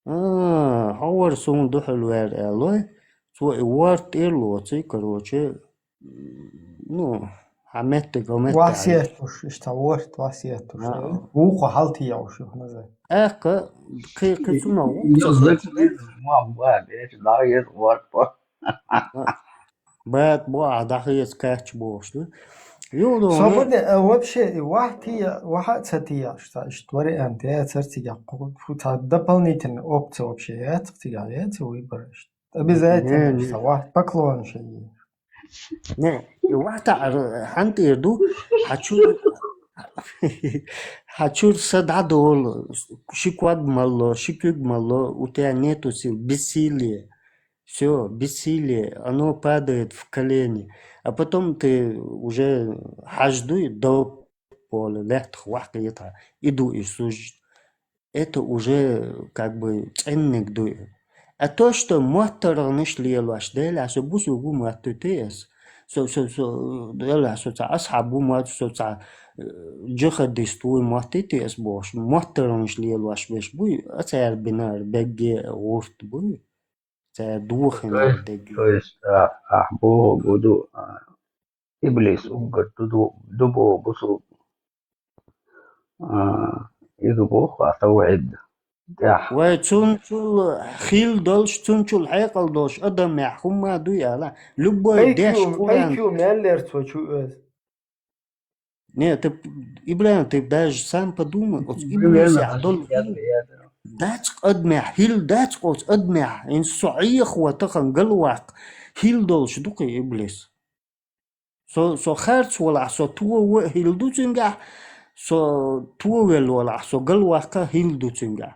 А, хьо вара суна духьал вер аьллой. Цо и ворта тӀера лоций, короче, ну, хьа меттиг, хьа меттиг. Вахь сеттуш, иштта ворта, вахь сеттуш. А. Вукхо хьалтийгӀуш юхназа. Аьхка, кхы, кхы цунах вукхо. Ма, ма, деча, да, ез ворта. Бат бо а дахьеца кач бохуш ду. Юлдо. Свободный, э, вообще, и вахь тия, вахьа а ца тия, что, что вариант, я царцига, фу, ца дополнительная опция вообще, я царцига, я ца выбор, что. Обязательно, не, не. Что вахь поклон шеги. Не, и вахь та ар-, хьан тӀера ду, хьачу, хьачур са дӀадолу, ши ког малло, ши куьг малло, у тебя нету сил, бессилие. Всё, бессилие, оно падает в колени. А потом ты уже хьаждуй до пола, лаьттах вахь кхетахь, и ду и сужд. Это уже как бы цӀенниг ду и. А то, что моттаргӀанаш лелош, Делахь со бусулба ву моттуьйтий ас. Со, со, со, Делахь со цхьа асхьаб ву мотт, со цхьа, э, джихадист ву моттуьйтий ас бохуш, моттаргӀанаш лелош беш буй, а цара бинар бегге гӀурт буй. Цара дохина дегги. То есть, а, ахь боху гу ду, а, иблис уггар ду, ду, ду боху бусулба. А, иза боху, а, тавхьид тӀехь. Вай, цунчул хила долуш, цунчул хьекъал долуш адамехь хӀумма а дуй ала. Любой деш Къуръан. Ай кю мел лерца вай чу оьзу? Не, ты, Ибрахим, ты даже сам подумай, оцу иблисехь долу хила дац адамехь, хила дац оцу адамехь, хӀинца со Ӏехаво тахана галваккха, хила долуш ду кхин иблис. Со, со харц валахь, со товаво а хила ду цуьнгахь, со товелла валахь, со галваккха а хила ду цуьнгахь.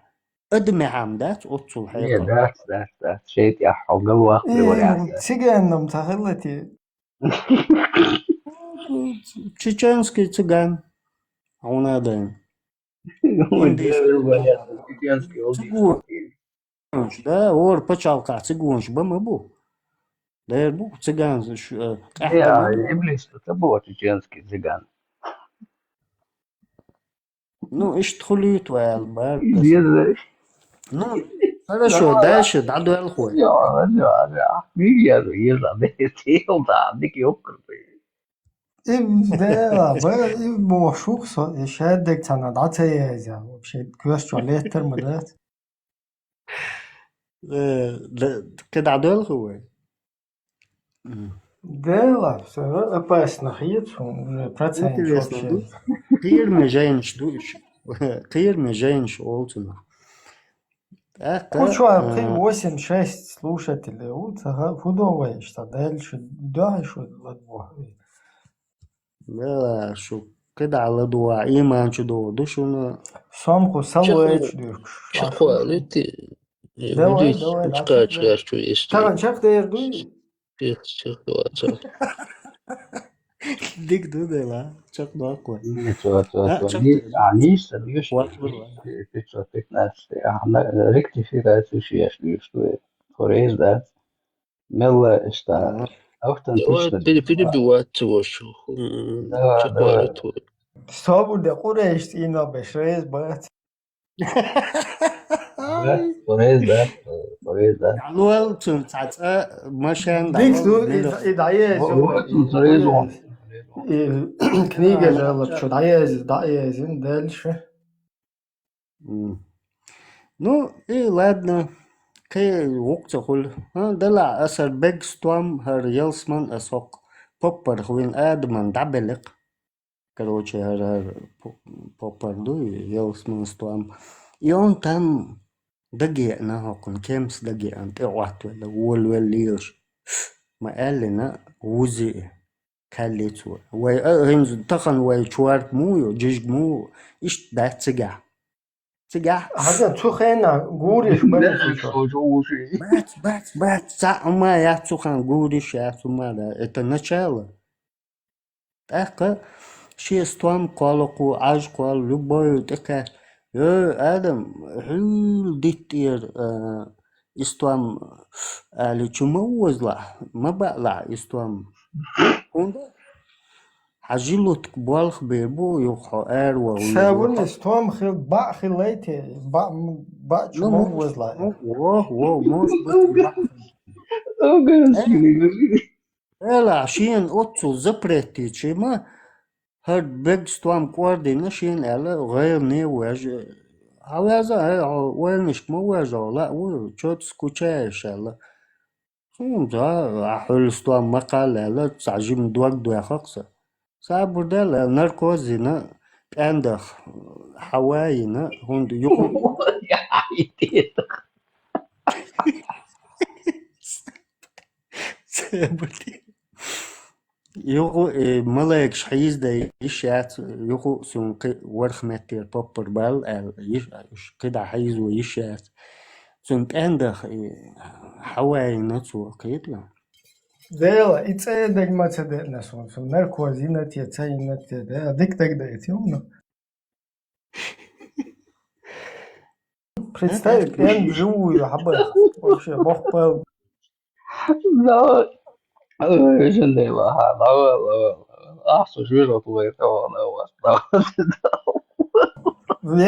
Адамехь-м дац оццул хьекъал. Не, дац, дац, дац. ШайтӀехь хьо галваккха валахь. Э, цыганам ца хилла те? Чеченский цыган. Хьуна дан. Чеченский, цыгонаш, да, хӀора пачхьалкхахь цыгонаш бан ма бу. Дера бу, цыган, ш-, э, къаьхьа бан ма бу. Иблис, это был чеченский цыган. Ну, иштта хуьлуьйту вай аьлла бара. Деза. Ну, хорошо, дальше дӀадоьлху вай. Йо, йо, йо. Мигер, еза, бе, тел да, дик йоккар бе. И, да, бе, и бохуш ву со, и шаддаг цхьана дӀа ца еза. Вообще, коьртачо леттар ма дац. Э, да, кхидӀа доьлху вай? М. Дела, всё, опасно хьецу, уже процент. Интересно, вообще. Ду? Кхераме жайнаш ду уьш. Кхераме жайнаш олу цунах. ТӀаккха, кучу а, кхин восемь-шесть слушателей ву, ца ха-, хӀун до вай, что дальше дуьхьа шу ладбоху. Вела, шу кхидӀа ладугӀа, ийман чу догӀу ду шуна. Сомху салвайчу дуьхкуш. Чекхвалийти. Давай, давай, чекхвалийти. Таган чекхдер дуй? Чекх, чекх, давай, чекх. Дик ду дела, чекхдоккху. Ничего, чего, а, чего. Чекх. Они что, видишь, пятьсот пятнадцать, а, на, ректификацию сейчас, видишь, что это. Хорез, да? Мелла иштта. Ага. Автоматично. Давай, пере-, перебивать его, что, м, давай, давай. Собур де, къурайш цӀийна беш, рез бац. Да, порез, да, порез, да. ДӀалол цунна цхьа цӀа машен дӀалол. Дикс ду, и, и дӀаеза. Вот, вот, порез он. И книга жалоб, что дӀаеза, дӀаеза, дальше. М. Ну, и ладно. Кхин вукху ца хуьлу. А, делахь, аса хӀара бегга стом, хӀара ялсман аса хӀокху поппарх вина адаман дӀабеликх. Короче, хӀара, хӀара по-, поппар ду, и ялсман стом. И он там дагеана хӀокхунна, кемс дагеана, тӀе Ӏоттавелла, волавелла лелаш. Ма аьллина, вузи. Кхаьллица ву. Вай, а, хӀинца тахана вай чорта муха ю, жижиг муха ю, иштта дац цигахь. Цигахь. Хьажа, цу хенахь гуриш бара цу чу. Бац, бац, бац, цхьа хӀума яц цу хенахь, гуриш яц хӀума, да. Это начало. ТӀаккха шен стом кхоллакхо, Ӏаж кхолла, любой тӀекхаьчча. Эй, Адам, хьуьлла диттера, а, и стом, аьлла, чу ма возалахь, ма баалахь и стом. ХӀунда? Хьа желудок болх бер бу, юха хьо ара ваха веза. Сабуни, стом хил, баъ хилай те, баъ, баъ чу Ну, ма муж, возлай. Ну, во, во, может быть, баъ. Ага, Э, сильно говори. Эла, шен оццул запрет йичи ма, хӀара бегастом кӀордийна шен аьлла, гӀайла не веш. Хьавяза, э, хьо ойланашка ма веш, хьо ла а ву, чё ты скучаешь аьлла. Суна, за, а хьуьлла стом ма кхалла аьлла, цхьа жима дог доьху-кх са. Сабур даьлла, наркоз йина, пӀендаха хьава йина, хӀунда юха Сабур даьлла. Юха, э, малайкаш хьийзадай йиш яц, юха суна кхы ворхӀ меттера поппар баьлла аьлла, йиш, уж кхы дӀа хьийзо йиш яц. Цунна пӀендаха, э, хьава йина цо, кхетий хьона? Дела, и цӀе дага ма ца деана суна, цунна наркоз йина те, ца йина те, да, дика дагадайта хьона. Представь, пӀенда вживую хьабаха. Вообще, бохпал. Да. Ой, жен дела, ха, да, да, да. Ах, со жир от лой, да, да, да.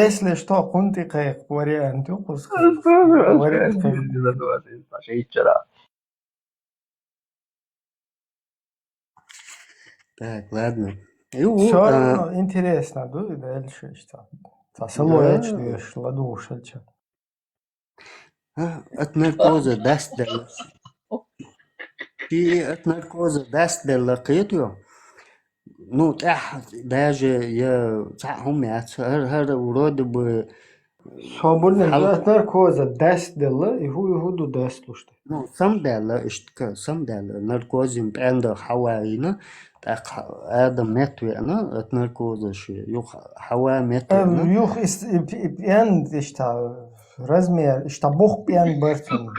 Если что, хӀунда кхайк вариант, кус. Вариант. Так, ладно. Ю, Всё а, равно интересно, да, и дальше что? Та Да. Салоечный, что ладушеча. А, от наркоза даст делла. Ши от наркоза даст делла, кхетий хьона? Ну, тӀехь даже я цхьаъ хӀума яц. ХӀара, хӀара вроде бы Собарна хьал- от наркоза даст делла, и хӀу, и хӀу ду даст лушта. Ну, самадаьлла, иштта ка-, самадаьлла, наркоз йина пӀендаха хьава йина, тӀаккха адам метта веана, от наркоза ши, юха хьава метта Э, веана. Юха ис-, и, и, пӀен, иштта, размер, иштта бух пӀен барцун.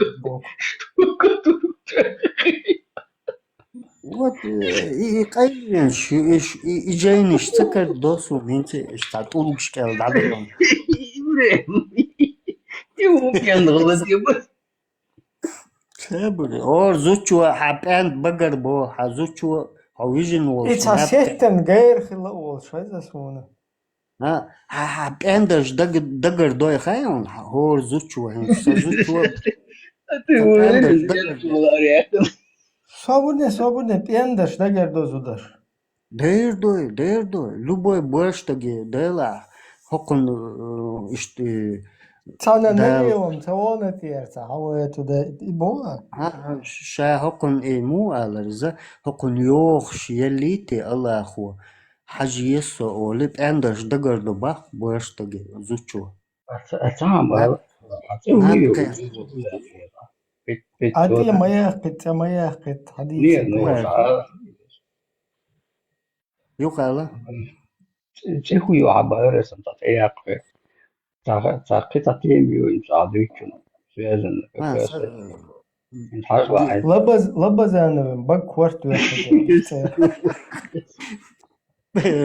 Вот, э, и, и къайлен шу, и ш-, и, и жайнаш ца каргдо суна, хӀинца иштта тӀулгаш кӀел дӀадалун. Ибрем. И вукьян гӀалат яба. Сабур, ор зучо хьа пӀенда багар бо, хьа зучо, хьо вижин волуш И ца наб те. Сеттан гайр хила волуш, хаза суна. А, хьа, хьа пӀендаш даг-, дагар дой хай он, хьа хӀора зучо, хӀинца са зучо. А ты Ца уверен, пӀендаш дагар дой. Собарна, собарна, пӀендаш дагар до зудаш. Дер дой, дер дой. Любой борш даге, дела. ХӀокхун, э, ишт, э, Цана Дала. Наевым, ца вона тер, ца хьавая туда, и бо. А, а, ша хӀокхун, э, му алар за, хӀокхун йохуш еллий те Аллахо. Хьажа еза со олий, пӀендаш дагар до бах, борш даге, зучо. А ца, а ца хьан бала? Наб-, а ца наб уйо, кхес. Пит-, пит-, А ти ма яхкхит, цӀа ма яхкхит, хьадийци Не, ну, ма яхкхит. А. Юкъала? ЦӀи-, цӀи хӀу ю хьан бара сан, цӀа тӀе яккхе. Цхьа, цхьа кхин цхьа тема ю, ин цхьа дуьйцун. Связан, А, как раз. Са-, Ин хьажа вахьа. Лабаз-, Лабазановин баг корт веххе.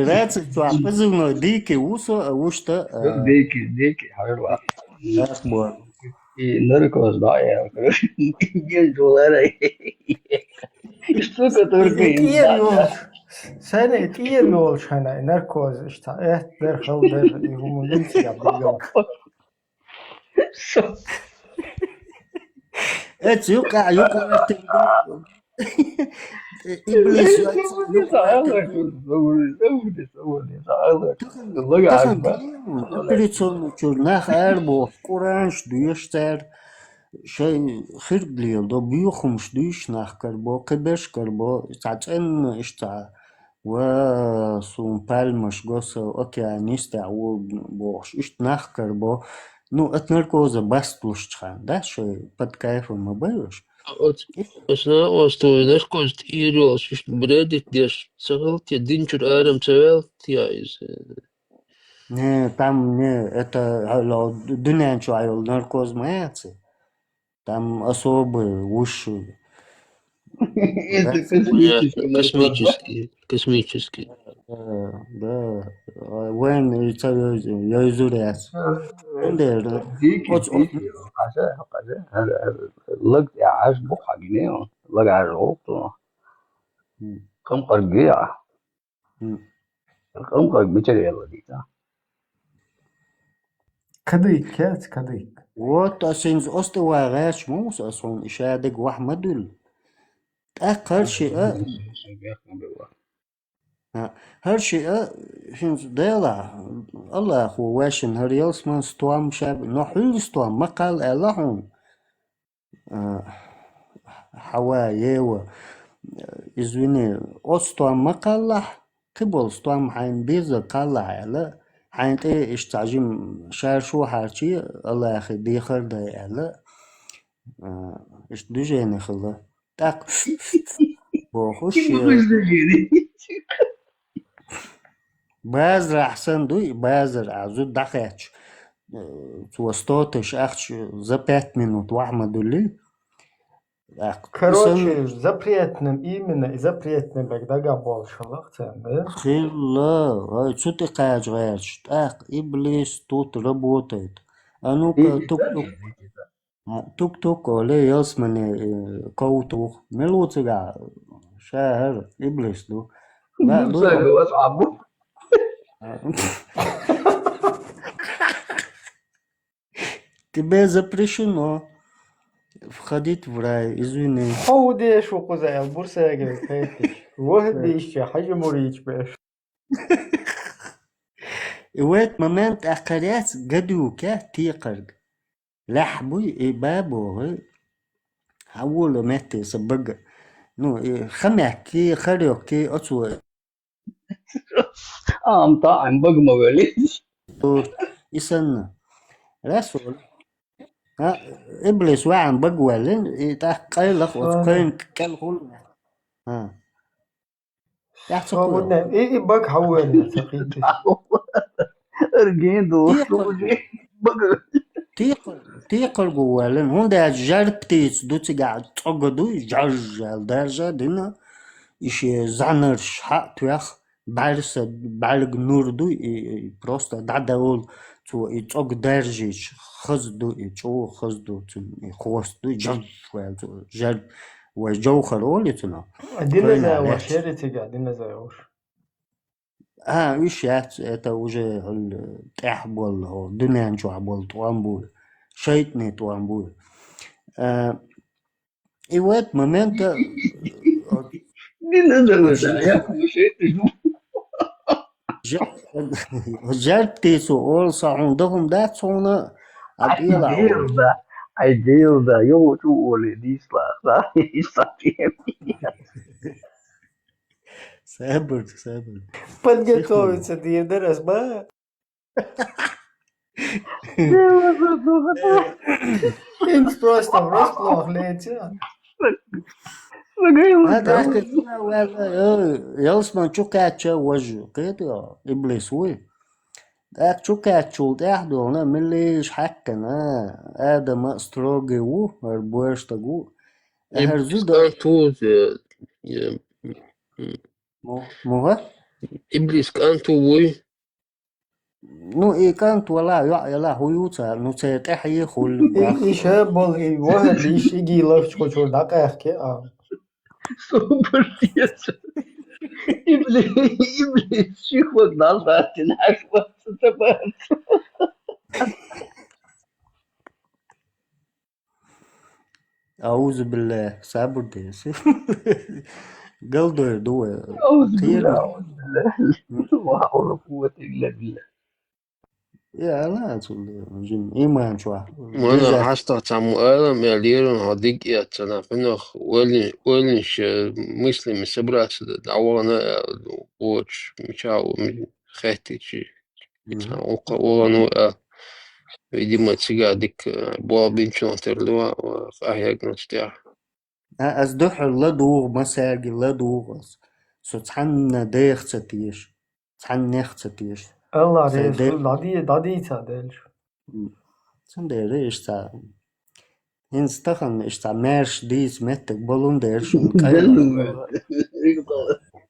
Раци цуа позывной Дикий ву со, а вуш та, а, Дикий, Дикий, хьажа вахьа. Так, бо. И наркоз да, я, короче, ген доллара. Сука, только И им тӀера да. Йолуш, сайна и тӀера йолуш хьайна, и наркоз, иштта, э, дар, хал дар, и хӀума луьйци я билгал. Эц юкъа, юкъа вертиг. Иблис, юкъа вертиг. Тахана, тахана, операционный чуьра нах арабоху, Къуранаш доьшу цара, шайн хирг леладо, боьхамаш дуьйш нах карабо, кхиберш карабо, цхьа цӀенна иштта цхьа Ва, суна пальмаш го, со океан йистехь ву бохуш, иштта нах карабо. Ну, от наркоза бастлушчхьан, да, шо под кайфом ма байваш? Оц-, оцу накъосталла наркоз тӀера йолуш, иштта бредить деш, ца хилла те дин чуьра арам ца ваьлла те иза? Не, там, не, это, алло, ду-, дуьнен чохь йолу наркоз ма яц и. Там особый, высший. Это Да. Космический, космический. Да, да. Вайн и ца йойзур яц. Андер, да. Дикий, оц-, оц- дикий. Хьажа, хьажа. Лаг, я, аж бу хагине, лаг аж гӀулту. М. Кам къаргия. Къам-къам мичара яла дита. Кадык, кац, кадык. Вот, ас хӀинца остава гӀерташ ма ву со, ас хьуна и шадага ваха ма дуьллу. ТӀаккха хӀара шиъ а, а, хӀара шиъ а, хӀинца Дела, Аллахо вешан хӀара ялсман стом ша, но хьуьлла стом ма кхалла аьлла хьуна. А, Хьава, Ева, извини, оцу стом ма кхаллахь, кхиболу стом хьайна безза кхаллахь аьлла, хьайна тӀе иштта цхьа жима шаршо хьарчий, Аллахе дехар дай аьлла, а, иштта движение хилла. ТӀаккха бохуш, базарахь санна дуй, базар а зуда дӀахаьчча, э, цо сто тысяч ахча за пять минут ваха ма дуьллий. ТӀаккха, короче, запретным именно, и запретный бег дагахь болуш хилла церан, да? Хилла, ай, цу тӀе кхача гӀерташ. ТӀаккха иблис тут работает. А ну-ка, тук-тук. Тук-тук, оле, ялсмане, э, ков туху. Мила ву цигахь? Ша хӀара, иблис ду. Ва ду. Цигахь вац Ӏабу. Тебе запрещено входить в рай, извини. Хьо хӀун деш ву кхуза аьлла, бурсагал кхеташ. Ваха дийшча, хьажа мурийча беш. И в этот момент тӀаккха яц гадуьйка текхарг. Лаьхьа буй и бабогӀи, хьан волу метте сан бага. Ну, и хамаькки, харёкки, оцо. Ам таӀам бага ма велли. И санна. Расул. А, иблис ваьӀан бага ваьллина, и тӀаккха къайлах оцу кхайна кӀел хуьлу. А. Со гунна, и, и бага хьан ваьлла ца кхийтта? Аргин ду, текхар-, бага. Текхар-, текхарго ваьллина. ХӀунда аьлча жар птица ду цигахь цӀога дуй, жаж аьлла даржа дина. И шен зӀанарш хьа а тоьхна, бӀаьрса, бӀаьрга нур дуй, и, и просто дӀадовла цо, и цӀога даржийча, хаза ду, и чӀогӀа хаза ду, цуьнан и хвост дуй, жаж аьлла цо, жар, вай жовхар олу цунах. А диназар ваш яра цигахь, диназар ваш? А, уьш яц, это уже хӀуьлла тӀехь болу, хӀо, дуьнен чохь болу тӀом бу, шайтӀане тӀом бу. А, и в этот момент, а, диназар ваш, я шайтӀане. Жа-, жар птица олу со хьуна, дан хӀума дац хьуна, а, ай, тӀела а дийла, ай, дийла, йо, чу оле, дийсла, да, и сатем. Сабур, сабур. Подготовиться дийр дара ас, ба? Им просто врасплох летел. А, тӀаккха, э, ялсман чу кхаьчча вожу, кхетий, иблис вуй. ТӀаккха чу кхаьччул тӀаьхьа дуьхьал, миллиш хьаькхина, Адама строгий ву, хӀара боьрша стаг ву. Ахьар зуда. Иблис кӀант ву, э, э, м. Мо-, муха? Иблис кӀант ву вуй. Ну, и кӀант вала, йоӀ яла, хӀу ю цара, ну, церан тӀаьхье хуьлу. И, и ша болу, и ваха дийш, и гий лахча кху чуьра дӀакъаьхке а. Супер, деза. Иблис, иблис, ши хӀума дӀалатина, хьаш вац ца бац. Аузу биллахи, сабур де. Галдойр ду вай. Аузу биллахи, аузу биллахи. Ла хьавла ва къуввата илла биллах. Я, ала цул жин иман чохь. Мана хьаста цхьаммо ала, мел лерон хьо диг эццана, хӀинах ойлин-, ойлинчу, э, муслими собраться дан дӀавахана, э, воцуш, мичахь ву, ми-, хеттичи. Мгм. Цхьа вукху вахана ву, а, видимо, цигахь дика, э, болх бинчунах тера ду, а, къахьегнаш тӀехь. А, ас дуьххьара ладугӀу, массаьрга ладугӀу ас. Со цхьанна деха ца теша. Цхьаннех ца теша. Аллах, сайн Дела, дӀаде-, дӀадийца делаш. М. Цундела иштта. ХӀинца тахана иштта маьрша дийца меттиг болун дела шуна къайла.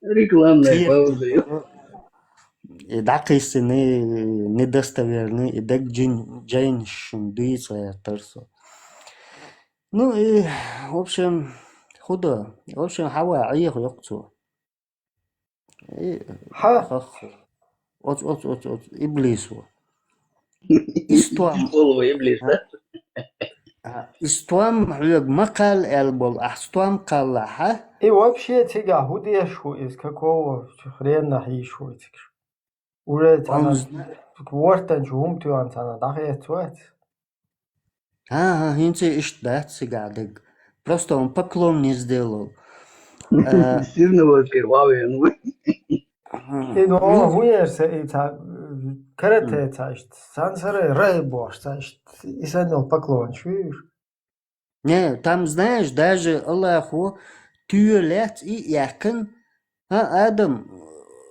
Рекламная пауза. И дӀакхийсина, и недостоверный, и даг джин-, джайнаш шуна дийца гӀертар со. Ну и, в общем, худа. В общем, хьава Ӏеха йоккху цо. Э, Хьа? Хах. Оц, оц, оц, оц, иблис ва. Истоам. Голову иблис, да? А, истоам хьоьга ма кхалла аьлла болу, ахь стоам кхаллахьа? И вообще цигахь хӀун деш ву иза, какого хрена хьийш ву цига? Уже цхьана Хьо зна- вортанчу хӀума тоьхна цхьана дӀахецна вац? ХӀан-хӀа, хӀинца иштта дац цигахь дерг. Просто он поклон не сделал. Э, Сирного кирвавен. ХӀан. И, ну, Ну, хӀун яра сан и ца, карате ца иштта, сан сарай рай бохуш ца иштта, и санна йолу поклонаш вуьйш? Не, там, знаешь, даже Аллахо тоьла лаьцна и яьккхина, хӀан, Адам,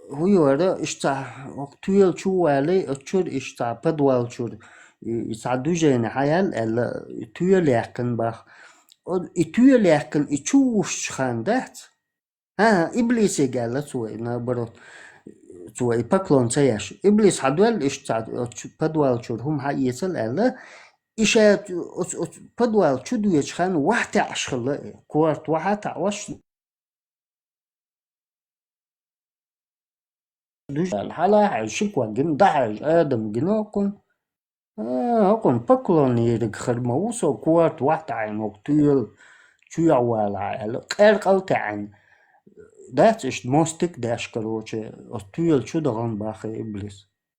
хӀун яра, иштта цхьа, хӀокху тоьла чу валий, оцу чуьра иштта цхьа подвал чуьра, и, и цхьа движение хьаяьлла аьлла, и тоьла яьккхина бах. О, и тоьла яьккхина, и чу вуьшучу хан дац? ХӀан-хӀа, иблисига аьлла цо, и наоборот, цо и поклон ца еш. Иблис хьадоьлла иштта цхьа оцу подвал чуьра хӀума хьаэцал аьлла, и ша оцу, оцу подвал чу доьдучу хан вахь таьӀаш хилла, корта вахьа таӀош. Дуьжал хьала хьаьжа, ши ког гина, дӀахьаьжа, Адам гина хӀокхунна. А, хӀокхунна поклон ерг хир ма ву со, корта вахь таӀийна хӀокху тоьла чоьхьа валахь аьлла, къеркъал таьӀна. Дац иштта мостик деш, короче, оцу тоьла чу дахана бахе иблис.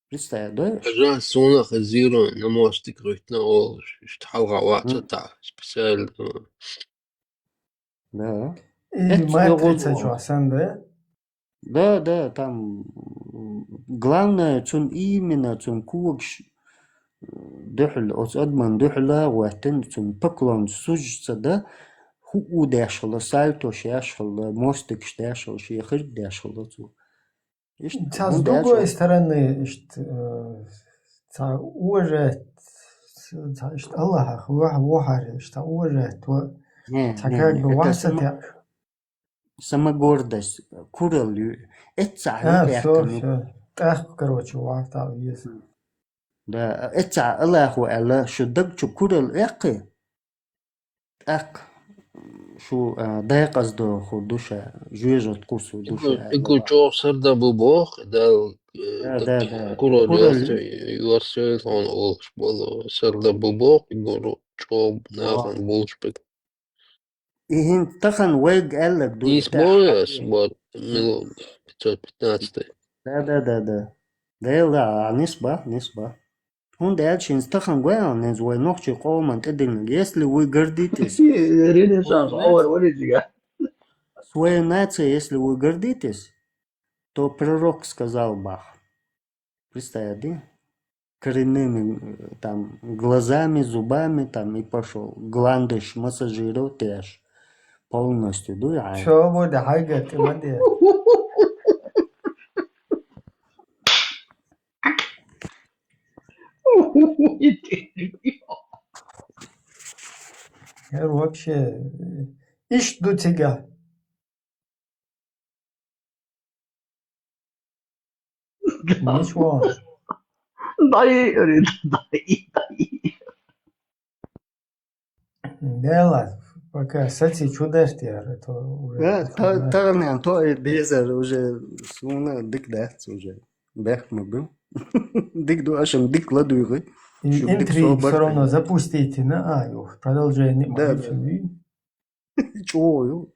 Представь, да? Жан суна хезиро на мостик гӀуьттина олуш, иштта хьалха вац М. ца таӀа, специально. Да. И Эццу матрица йогӀу чохь санна, да? Да, да, там, м, главное, цунна именно, цунна когаш, м, дуьхьал, оцу адаман дуьхьала а гӀоьттина, цунна поклон, сужда ца дан, хӀуъу деш хилла, сальтош еш хилла, мостикаш деш хилла, шен хирг деш хилла цо. Иштта Цхьа хӀунда аьлча другой стороны, иштта, э, цхьа уважать, цхьа иштта Аллахьах вахьа вохьар, иштта уважать ва, Не, цхьа не, как не, бы это вахьа само-, сатеа. Самогордость, курал ю-, эццахь А, всё, юкъаьттан ю-, всё. ТӀаккха, короче, вахьа веза. Да, эццахь Аллахо аьлла, шу даг чу курал эккхи, тӀаккха шу, а, декъаза дохур ду ша, жоьжахати кхуссур ду Игу, ша, игу аьлла. чӀогӀа сарда бу боху, Дала, э, Да, да, да. курал Курал. йоьрсу-, йоьрсуьйту хьуна олуш болу. Сарда бу боху, игу чӀогӀа Ва. нахана болуш бу. И хӀинца тахана вайга аьлларг ду Нийса и боху тӀаьхьа. ас, вот, мил-, пятьсот пятнадцатый. Да, да, да, да. Дела, а, нийса ба, нийса ба. ХӀунда аьлча хӀинца тахана гой аьлла, хӀинца вай нохчийн къоман тӀедиллинарг. Если вы гордитесь Ренессанс, овар валитига. своей нацией, если вы гордитесь, то пророк сказал бах. Представь, да? Коренными, э, там, глазами, зубами, там, и пошёл. Гланды ж массажировать ешь полностью, да, а? Чё будет, хайгат, и воде. Хер вообще, э, иш ду цига. Ничего. Дай, говорит, дай, дай. Да ладно, пока саци чудерти, это уже Да, пока та-, да. тагнен то и безер уже суна дик дац уже. Бех ма бу. Дик ду, ашам дик ладуйгы. И Шум дик интриги собар всё равно тагнен. запустите на, а, ё, продолжение Да, да. Чё, ё?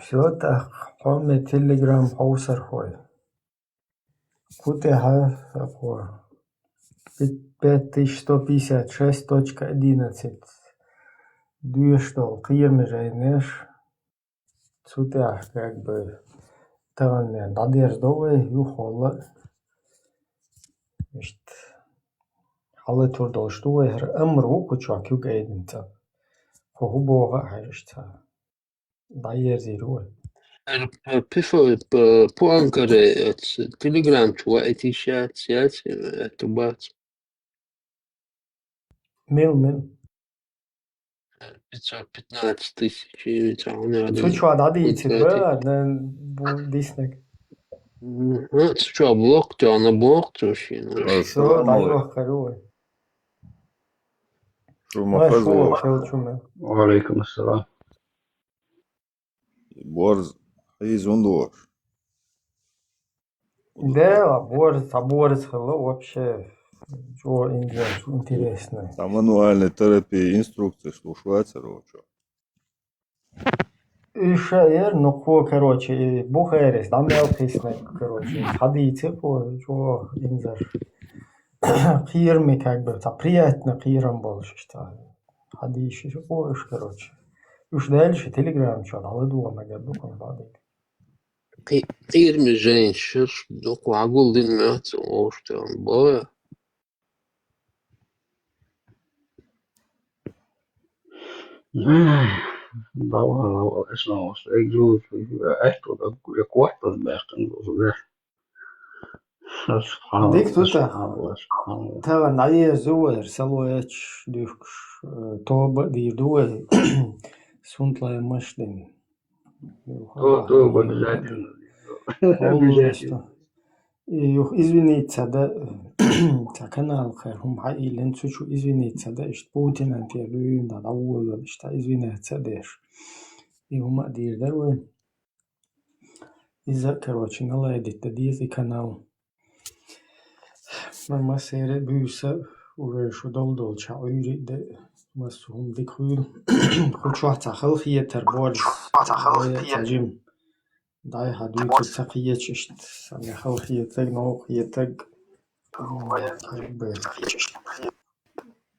Всё так, хьо ме Telegram хьовсархой. Кху тӀехьа хьо пять тысяч сто пятьдесят шесть точка одиннадцать. Доьшуш долу кхерамаш жайнаш. Цу тӀехь, как бы, тахана дӀадерзадо вай, юххьула. Иштта. Хьалатур долуш ду вай, хӀара амр ву кху чохь куьг айдина цӀа. Кху хӀун боху а хьаьжаш ца. ДӀаерзийр вай. ХӀара п-, пифо-, п-, пуанкаре оцу Telegram чу ваийтиш яц, яц, э, ту бац. Мил, мил. Пятьсот пятнадцать тысяч, и цхьа хӀун яра Цу чохь дӀадийцира, кстати. Ба, дан бу диснарг. Мгм, цу чохь блок, тёна блок, цу шин. Всё, ассаламу алейкум. ДӀайохкар вай. Шу ма Ва, хаза шу вай. Хел чу ме. Ва алейкум ассалам. Борз хьийзун лош. Да, борз, цхьа борз хилла вообще. Чё, инжа, интересно. Там мануальная терапия, инструкция, слушается, короче. Уьш а ер, ну, кхо, короче, и Бухарес, дӀа мел кхиснарг, короче, хьадийци кхо, чё, инзар. Кхераме, как бы, цхьа приятно кхерам болуш, иштта. Хьадийши кхо уьш, короче. Уьш даьлча, Telegram чу дӀаладогӀа мегар ду, кхунна бадик. Кхи-, кхераме жайнаш шерш дукха хьагулдина моьтту, ош тӀе бо. Давай, давай, эс нос, эгзус, эс туда, я квартал бахтан, да. Дик тута. Субханаллах, субханаллах. Таган дӀаеза вай, салояч дуьхкуш, э, тоба а дийр ду вай. Сунтлай машдин. То, то обязательно. Обязательно. И юх извиниться да, ца канал хэр, хум хьа илен цу чу извиниться да, ишт Путинан тер дуйн да, да вула, ишта извиниться деш. И хум а дийр дар вай. Иза, короче, наладить да деза и канал. Ма-, массеран буьйса уже шу дол-долча Ӏуьйри де, массо хӀума дика хуьлу. Кху чохь цхьа халахетар боржа. Цхьа жим. Дай хьан дуьйцур ца кхеташ иштта. Сан я халахетаг, новкъа хетаг.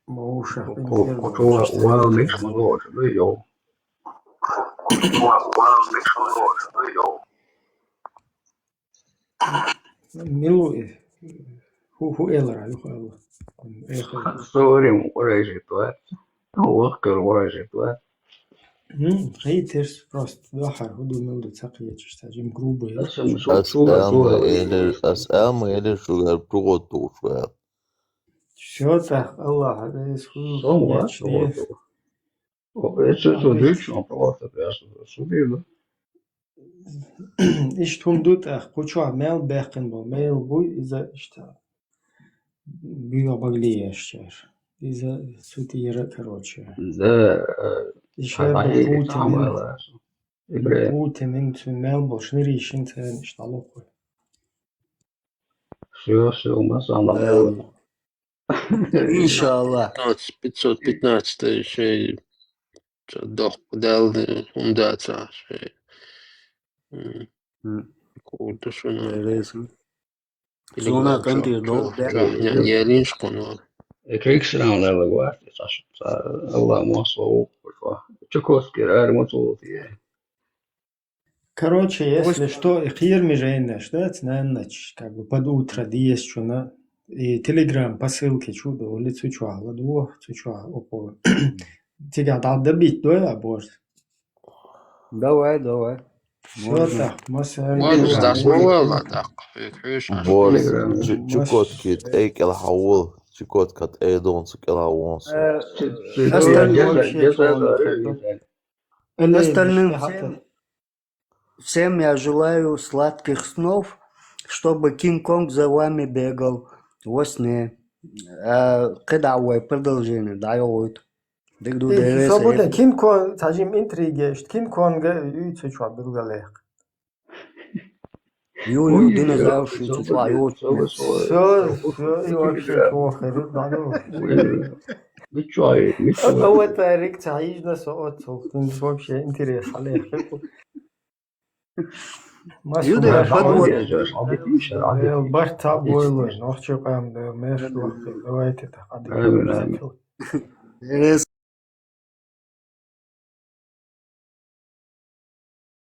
Ма уша. Кху чохь вал миш ма лоша, ду йо. Милу и? ХӀу, хӀу элара, юха аьлла. Эхар. Сорим, урайжит вац. Вахкар урайжит вац. М, хай терс просто дахьар, хӀу ду мел ду ца кхеташ, ца жим грубый. Ас ам элир, ас ам элир шугар чугӀод тухуш ваьл. Всё, так, Аллах, Ӏелайс хуьлу. Сон вац, сон вац. О, эцу со дуьйцу, сон просто, я со, со дийла. Иштта хӀума ду тӀаккха, кху чохь мел баьккхина болу мел буй, иза иштта буьйгӀа багле еш чара. Иза цу тӀера, короче. Да, э, и шер бу Путинин. Путинин цуьнан мел болуш нирийшин царна иштта лохуй. Всё, всё, масала. Иншаллах. Пятнадцать, пятьсот пятнадцать шей дохку дал, хӀума дац, шей. М. Курдуш вина. Реза. Зона кантир дол. Ялинш кхуна. Э, криксран лела гварти, Саша. Аллах мосо. Чукотский рар мотулти. Короче, если что, и кхераме жайнаш, да, цнаннач, как бы под утро десять чуна, и Telegram посылки чу доли цу чохь ладугӀа, цу чохь окхо. Цигахь дӀа дабит дой а борз? Давай, давай. Всё, так, масса. Можно. Можно, да, слово, да, так. Борз, Telegram. Чукотки тӀе кӀел хьавол, Чукотка тӀе дон цу кӀел хьавон. Э, остальным всем Всем я желаю сладких снов, чтобы Кинг-Конг за вами бегал во сне. А, кхидӀа вай продолжение дӀайогӀуьйту. Диг ду. Э, деррес свободно. Кинг-Конг, цхьа жим интрига, Кинг-Конга уьйцу чохь билгалех. Ю, ю, динозавр шуьйцу чохь ю. Всё, всё, и вообще чохь херит, да, ну. Мичай, мичай. А вот Эрик цхьа йижна со оццул. Вообще интерес, хьалехе. Юда, Барта бойлой, нохчи къам да, меш лохи, давайте так. Амин, амин.